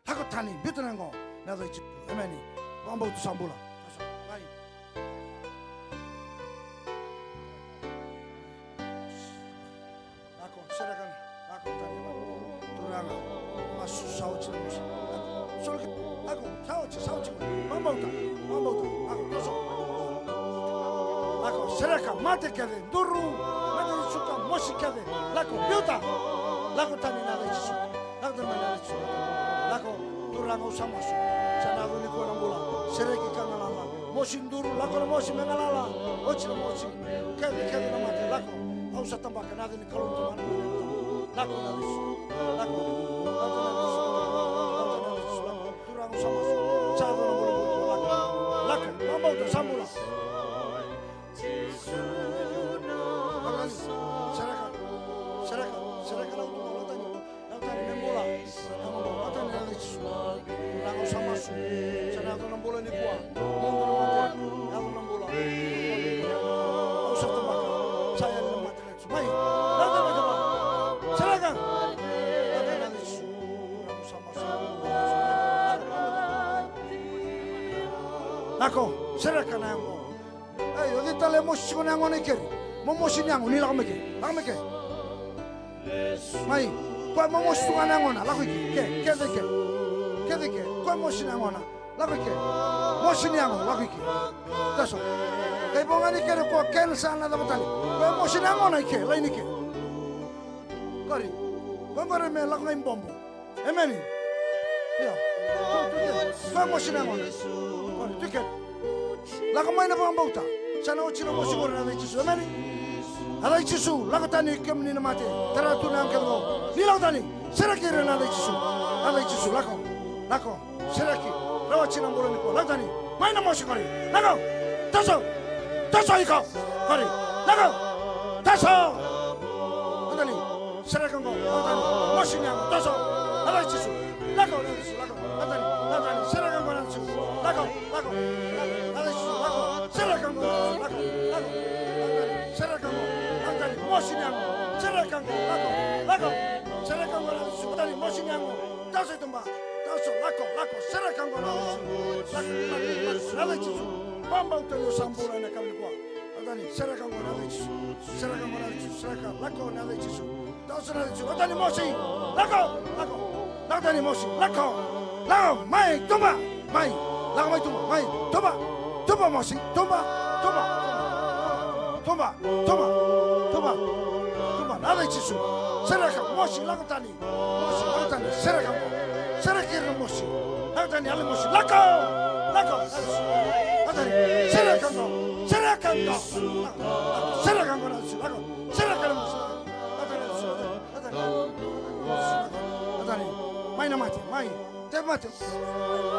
Lako tani, biuta na yago, na yaca i Jisu. Emeni. Vakabauta, sa bula. Mai. Lako, sereka, lako tani. Turaga, masu, sa oti na masu. Lako, soli, lako, sa oti, sa oti. Vakabauta, vakabauta. Lako, toso. Lako, sereka, mate kece, duru, mate ni suka, mosi kece. Lako, biuta. Lako tani, na yaca i Jisu. Lako tani, na yaca i Jisu. Lako, Turaga, au sa masu. Sa na yaco nikua na bula. Sereki ka galala. Mosi duru, lako na mosi me galala. Oti na mosi. Kece, kece na mate, lako. Au sa tabaka na yaca ni Kalou na Tamana. Lako na yaca i Jisu. Lako. Lako na yaca i Jisu. Lako na yaca i Jisu. Lako. Turaga, au sa masu. Sa yaco na bula, bula, lako. Lako. Vakabauta, sa bula. Sereka. Sereka. Sereka. Lako tani. Lako tani, me bula. Lako tani, na yaca i Jisu. Turaga, au sa masu. Sa na yaco na bula nikua. Mudu na mate, yaco na bula. Au sa tabaka. Sa yali na mate na Jisu. Mai. Lako tani, mai tabaka. Sereka. Lako tani, na yaca i Jisu. Turaga, au sa masu. Lako. Sereka na yago. Ei, o cei tale e mosi tiko na yagona i keri? Mo mosi ni yago, ni lako mai ke. Lako mai ke. Mai, koya mo mosi tu ga na yagona, lako i ke. Ke, kece i ke. Kece i ke. Koya mosi na yagona, lako i ke. Mosi ni yago, lako i ke. Taso. Kai vo ga ni keri koya kenisa na cava tale. Koya mosi na yagona i ke, laini i ke. Qori. Koya qori me lako ga i bobo. Emeni. Io. Tu, tu, tu. Koya mosi na yagona. Koya, tu kece. Lako mai na vakabauta. Sa na oti na mosi qori na yaca i Jisu. Emeni. Yaca i Jisu. Lako tani kemuni na mate. Tara tu na yago kece qo. Ni lako tani. Sereki ira na yaca i Jisu. Yaca i Jisu. Lako. Lako. Sereki. Rawa oti na bula nikua. Lako tani. Mai na mosi qori. Lako. Toso. Toso iko. Qori. Lako. Toso. Lako tani. Sereka qo, lako tani, mosi ni yago, toso, yaca i Jisu, lako, yaca i Jisu, lako, lako tani, lako tani, sereka qo, yaca i Jisu, lako, lako, yaca i Jisu, lako, sereka qo, lako, lako, lako tani, sereka qo, lako tani, mosi ni yago, sereka qo, lako, lako, sereka qo, yaca i Jisu, lako tani, mosi ni yago, toso i tuba, toso, lako, lako, sereka qo, yaca i Jisu, lako, lako, lako, yaca i Jisu, vakabauta ni o sa bula ena yakavi nikua, lako tani, sereka qo, yaca i Jisu, sereka qo, yaca i Jisu, sereka, lako, yaca i Jisu. Toso na yaca i Jisu. Lako tani mosi. Lako. Lako. Lako tani mosi. Lako. Lako. Mai. Tuba. Mai. Lako mai tuba. Mai. Tuba. Tuba mosi. Tuba. Tuba. Tuba. Tuba. Tuba. Na yaca i Jisu. Sereka mosi. Lako tani. Mosi. Lako tani. Sereka mo. Sereki ira na mosi. Lako tani yale mosi. Lako. Lako. Lako tani. Sereka mo. Sereka mo. Lako. Sereka mo na yaca i Jisu. Lako. Sereka na mosi. Lako tani. Lako tani. Mai na mate, mai. Te mate.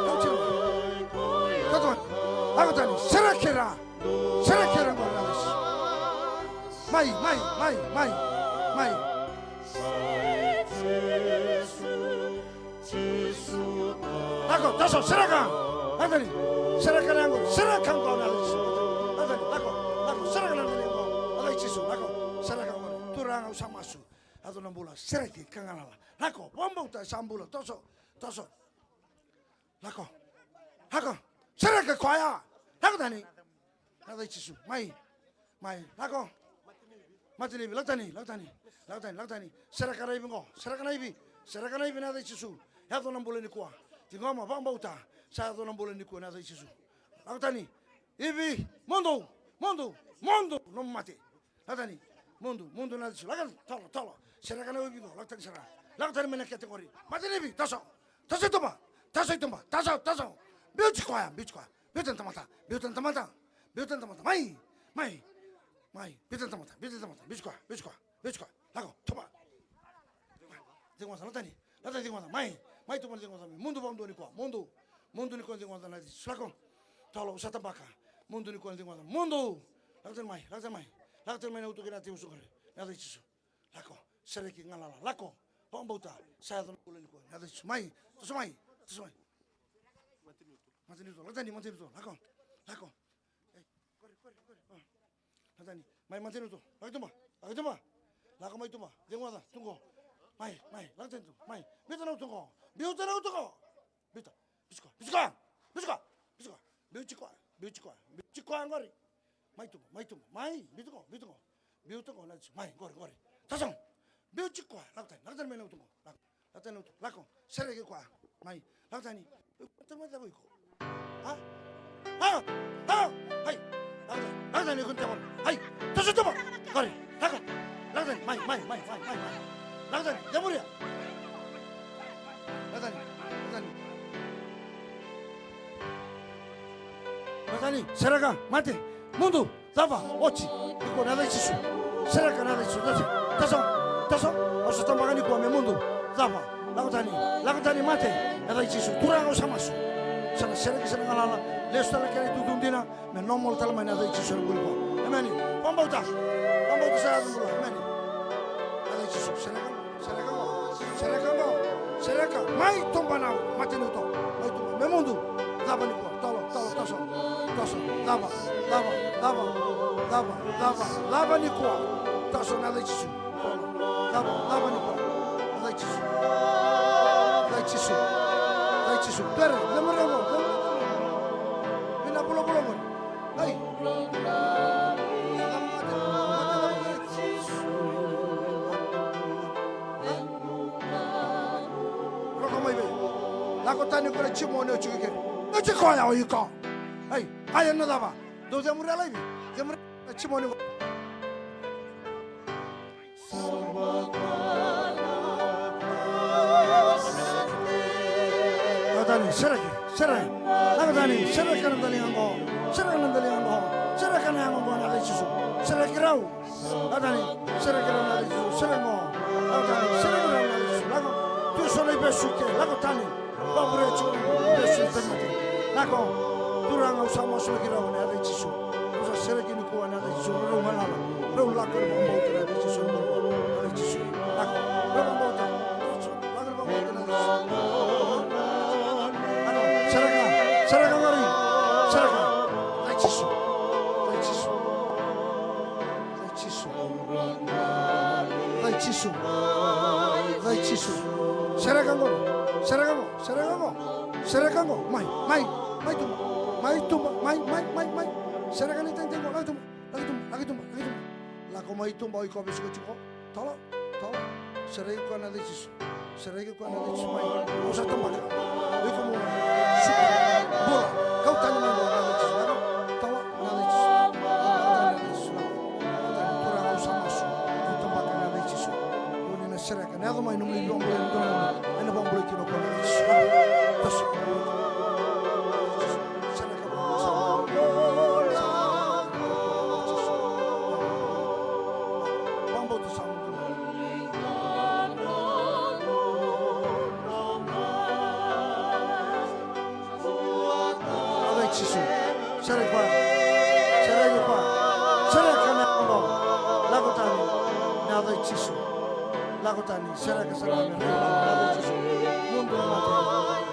Kauti. Kauti. Lako tani. Sereki ira. Sereki ira qo na yaca i Jisu. Mai, mai, mai, mai. Mai. Lako, toso, sereka. Lako tani. Sereka na yago, sereka qo na yaca i Jisu. Lako tani, lako, lako, sereka na yaca i Jisu. Lako, sereka qo. Turaga, au sa masu. Yaco na bula, sereki ka galala. Lako, vakabauta sa bula, toso, toso. Lako. Lako. Sereki koya. Lako tani. Yaca i Jisu. Mai. Mai. Lako. Mate ni ivi. Lako tani. Lako tani. Lako tani. Lako tani. Sereka na ivi qo. Sereka na ivi. Sereka na ivi na yaca i Jisu. Yaco na bula nikua. Ciqoma, vakabauta. Sa yaco na bula nikua na yaca i Jisu. Lako tani. Ivi, mudu, mudu, mudu, nomu mate. Lako tani, mudu, mudu na yaca i Jisu. Lako tani, tolo, tolo. Sereka na ivi qo, lako tani sara. Lako tani mai na kete qori. Mate ni ivi, toso. Toso i tuba, toso i tuba, toso, toso. Biuti koya, biuti koya. Biuta na tamata, biuta na tamata. Biuta na tamata, mai, mai. Mai, biuta na tamata, biuta na tamata. Biuti koya, biuti koya, biuti koya. Lako, tuba. Ciqoma sara, lako tani. Lako tani ciqoma sara. Mai. Mai tuba na ciqoma sara. Mudu vakadua nikua. Mudu. Mudu nikua ciqoma sara na yaca i Jisu. Lako. Tolo, au sa tabaka. Mudu nikua ciqoma sara. Mudu. Lako tani mai. Lako tani mai. Lako tani mai na utu kei na tevusu qori. Na yaca i Jisu. Lako. Sereki galala. Lako. Vakabauta. Sa yaco na bula nikua. Na yaca i Jisu. Mai. Toso mai. Toso mai. Matanitu. Lako tani, matanitu. Lako. Lako. Ei, qori, qori, qori. Lako tani. Mai, mateni tu. Lako i tuba. Lako i tuba. Lako mai tuba. Cegu oca tu qo. Mai, mai, lako tani tu. Mai. Biuta na uto qo. Biuta na uto qo. Biuta. Biuta koya. Biuta koya. Biuta koya. Biuta koya. Biuta koya. Biuta koya qori. Mai tuba, mai tuba. Mai, biuta qo, biuta qo. Biuta qo, na tu. Mai, qori, qori. Tasogo. Biuta koya. Lako tani, lako tani mai na uto qo. Lako. Lako tani, lako. Sereki koya. Mai. Lako tani. Lako tani mai cava iko. A? A? A? Hai. Lako tani. Lako tani iko na tevoro. Hai. Toso tomo. Kori. Lako. Lako tani. Mai, mai, mai, mai, mai, mai. Lako tani. Yamuria. Lako tani. Lako tani. Lako tani. Sereka. Mate. Mudu. Cava, oti, nikua na yaca i Jisu. Sereka na yaca i Jisu. Taso, taso, taso. Au sa tabaka nikua me mudu. Cava, lako tani, lako tani mate. Na yaca i Jisu. Turaga au sa masu. Sa na sereki, sa na galala. Lesu tale kena itutu dina. Me normal tale mai na yaca i Jisu ena bula nikua. Emeni. Vakabauta. Vakabauta sa yaco bula. Emeni. Na yaca i Jisu. Sereka. Sereka qo, sereka qo, sereka. Mai tuba na mate ni uto. Mai tuba. Me mudu. Cava nikua. Tolo, tolo, toso. Toso. Cava, cava, cava, cava, cava, cava nikua. Toso na yaca i Jisu. Tolo. Cava, cava nikua. Yaca i Jisu. Yaca i Jisu. Yaca i Jisu. Pere, lemure qo, lemure. Vina vulavula qo. Ai. Roko mai vei. Lako tani ko na jimoni o jiko kere. Na jiko ya o iko. Ai, ai na cava. Dou cemuri a laivi. Cemuri na jimoni ko. Lako tani, sereki, sereki. Lako tani, sereka na daliga qo. Sereka na daliga qo. Sereka na yago qo na yaca i Jisu. Sereki rau. Lako tani, sereki rau na yaca i Jisu. Sereki qo. Lako tani, sereki rau na yaca i Jisu. Lako. Tu so na ivesu ke. Lako tani. Vakavure tiko na ivesu i tamata. Lako. Turaga au sa masulaki rau na yaca i Jisu. Au sa sereki nikua na yaca i Jisu. Rau galala. Rau lako ena vakabauta na yaca i Jisu. Yaca i Jisu. Lako. Rau vakabauta. Lako ena vakabauta na yaca i Jisu. Lako. Sereka. Sereka qori. Sereka. Yaca i Jisu. Yaca i Jisu. Yaca i Jisu. Yaca i Jisu. Yaca i Jisu. Sereka qo. Sereka qo. Sereka qo. Sereka qo. Mai. Mai. Mai tuba. Mai tuba. Mai, mai, mai, mai. Sereka na itaitaiqo. Lako i tuba. Lako i tuba. Lako i tuba. Lako i tuba. Lako mai tuba. O iko vesuka tiko. Tolo. Tolo. Sereki koya na yaca i Jisu. Sereki koya na yaca i Jisu mai. Au sa tabaka. Iko mo suka. Bula. Kau tani mai na yaca i Jisu. Lako. Tawa na yaca i Jisu. Tawa na yaca i Jisu. Tawa tani Turaga au sa masu. Au tabaka na yaca i Jisu. Au ni na sereka. Na yaco mai nomuni vakabulai na dua na gauna. Ena vakabulai kina o koya na yaca i Jisu. Tasu. Sereka. Vakabauta sa mudu. Yaca i Jisu. Sereki koya. Sereki koya. Sereka na yaca qo. Lako tani. Na yaca i Jisu. Lako tani. Sereka sara na yaca i Jisu. Mudu na mate.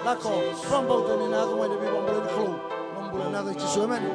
Lako. Vakabauta ni na yaco mai na veivakabulai ni Kalou. Mo bula na yaca i Jisu. Emeni.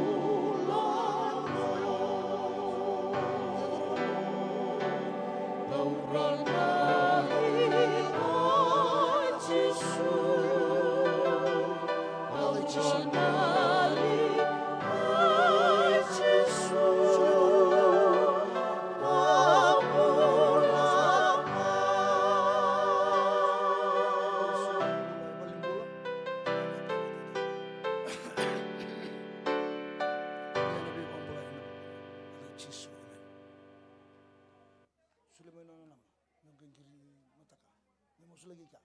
Jisu, emeni. Solia mai nona naba, meu qai qiri mataka. Meu solia ki kea.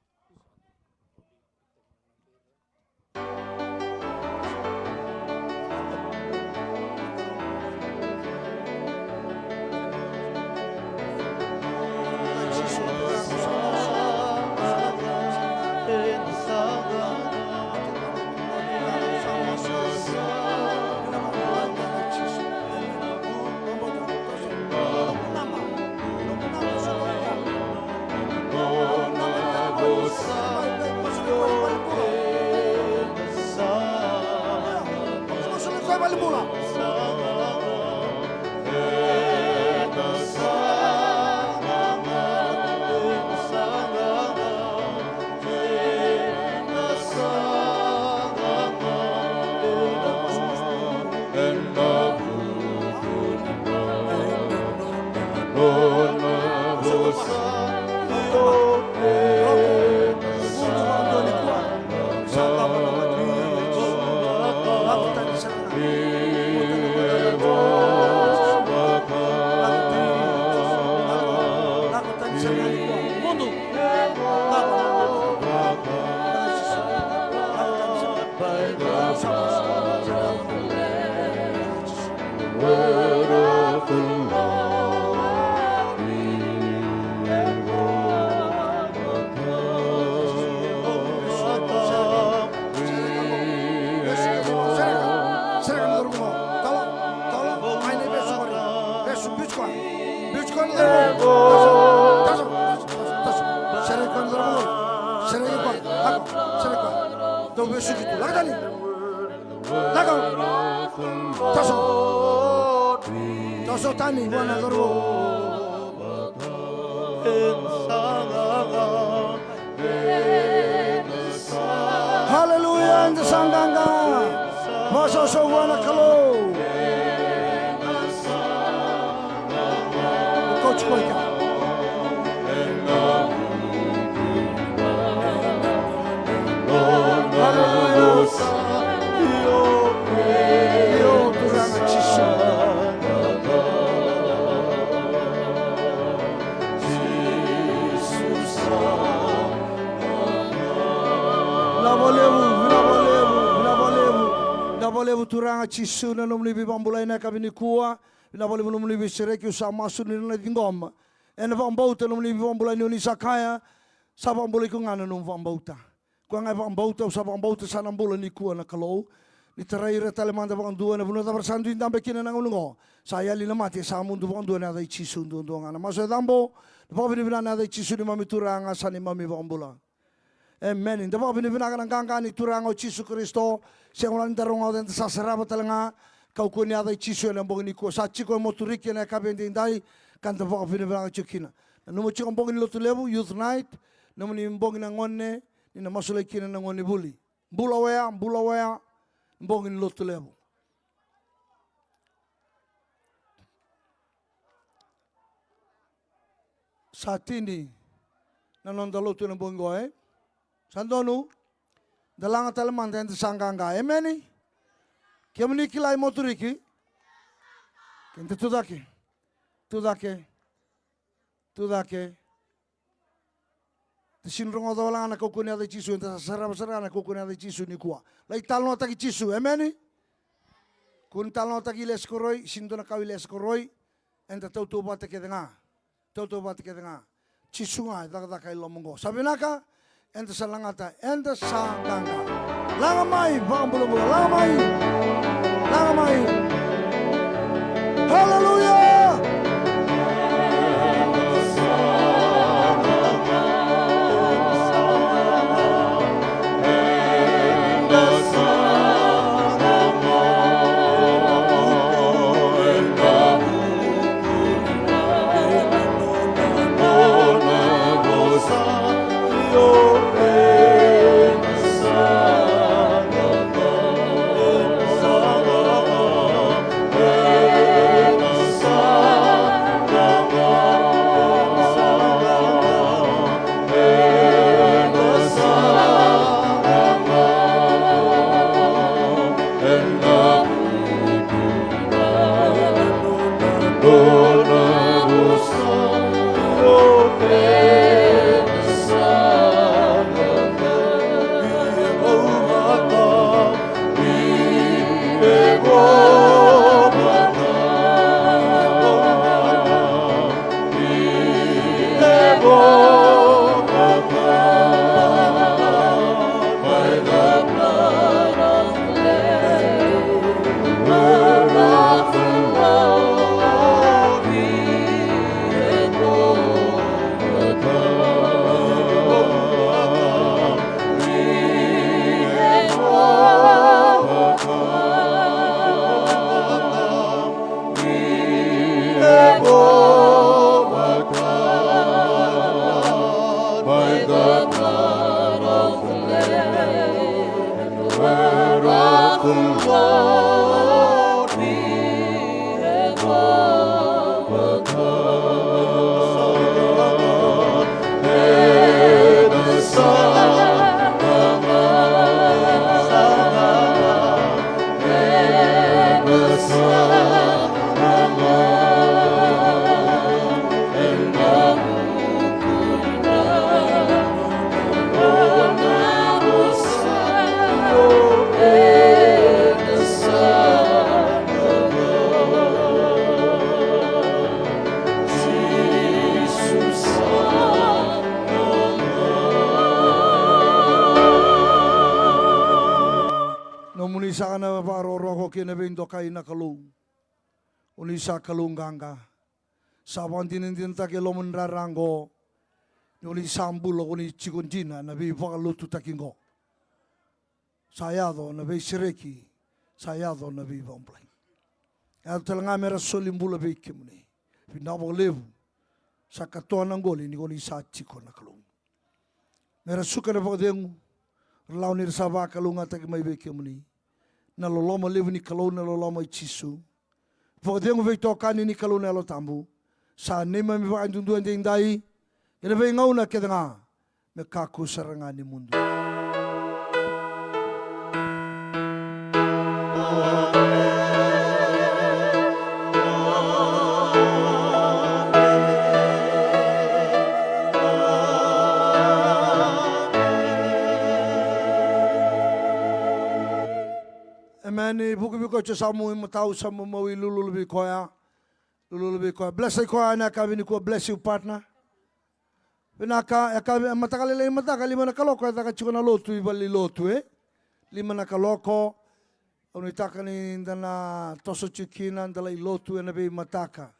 Lako. Taso. Taso tani vua na cauravou. Haleluya, eda sa qaqa. Vakasausau vua na Kalou. Kauti koya. Aleluya. Io, Turaga Jisu. Vinaka vakalevu, vinaka vakalevu, vinaka vakalevu. Vinaka vakalevu Turaga Jisu na nomuni veivakabulai ena yakavi nikua. Vinaka vakalevu nomuni veisereki, au sa masu ni na ciqoma. Ena vakabauta nomuni veivakabulai ni oni sa kaya, sa vakabulai iko ga na nomu vakabauta. Koya ga e vakabauta, au sa vakabauta sa na bula nikua na Kalou. Ni tarai ira tale mada vakadua ena vanua cava era sa dui dabe kina ena gauna oqo. Sa yali na mate, sa mudu vakadua ena yaca i Jisu duadua ga. Na masu e cabo, na vakavinavinaka ena yaca i Jisu neimami Turaga, sa neimami vakabula. Emeni. Da vakavinavinaka na qaqa ni Turaga o Jisu Karisito. Sega walega ni da rogoca, eda sa sarava tale ga. Kaukauwa ni yaca i Jisu ena bogi nikua. Sa tiko e Moturiki ena yakavi edaidai, ka da vakavinavinaka tiko kina. Nanuma tiko bogi ni Lotulevu, Youth Night, nomuni bogi na gone, ni na masulaki kina na gonevuli. Bula Wea, Bula Wea, bogi ni Lotulevu. Sa tini na noda lotu ena bogi qo, e? Sa donu? Da laga tale mada, eda sa qaqa. Emeni? Kemuni kilai Moturiki? Keda tu cake. Tu cake. Tu cake. Da sini rogoca wale ga na kaukauwa ni yaca i Jisu, eda sa sarava sara ga na kaukauwa ni yaca i Jisu nikua. Lai talanoataki Jisu, emeni? Kua ni talanoataki lesu koroi, sini dua na kawa i lesu koroi, eda tautauvata kece ga. Tautauvata kece ga. Jisu ga e cakacaka e loma oqo. Sa vinaka, eda sa lagata, eda sa qaqa. Laga mai, vakabulabula, laga mai. Laga mai. Haleluya! Sa na vakarokoroko kei na veidokai na Kalou. O ni sa Kalou qaqa. Sa vakadinadinataki e loma ni rara oqo. Ni o ni sa bula, o ni tiko dina na veivakalotutaki oqo. Sa yaco na veisereki, sa yaco na veivakabulai. Yaco tale ga me ra soli bula vei kemuni. Vinaka vakalevu. Sa katoa na qoli ni ko ni sa tiko na Kalou. Me ra suka na vakacegu, ra lawa ni ra sa vakalougatataki mai vei kemuni. Na loloma levu ni Kalou, na loloma i Jisu. Vakacegu veitokani ni Kalou na Yalo Tabu. Sa neimami vakaduadua edaidai, ena veigauna kece ga, me kakua sara ga ni mudu. Emeni. Vuki vei koya e sa mu imatau, sa mu mau, i lululu vei koya. Lululu vei koya. Bless i koya ena yakavi nikua. Bless you, partner. Vinaka, e yakavi, e mataka lailai, mataka lima na kaloko e caka tiko na lotu i valenilotu, e? Lima na kaloko. Au nuitaka ni da na toso tiko kina, da lai lotu ena veimataka.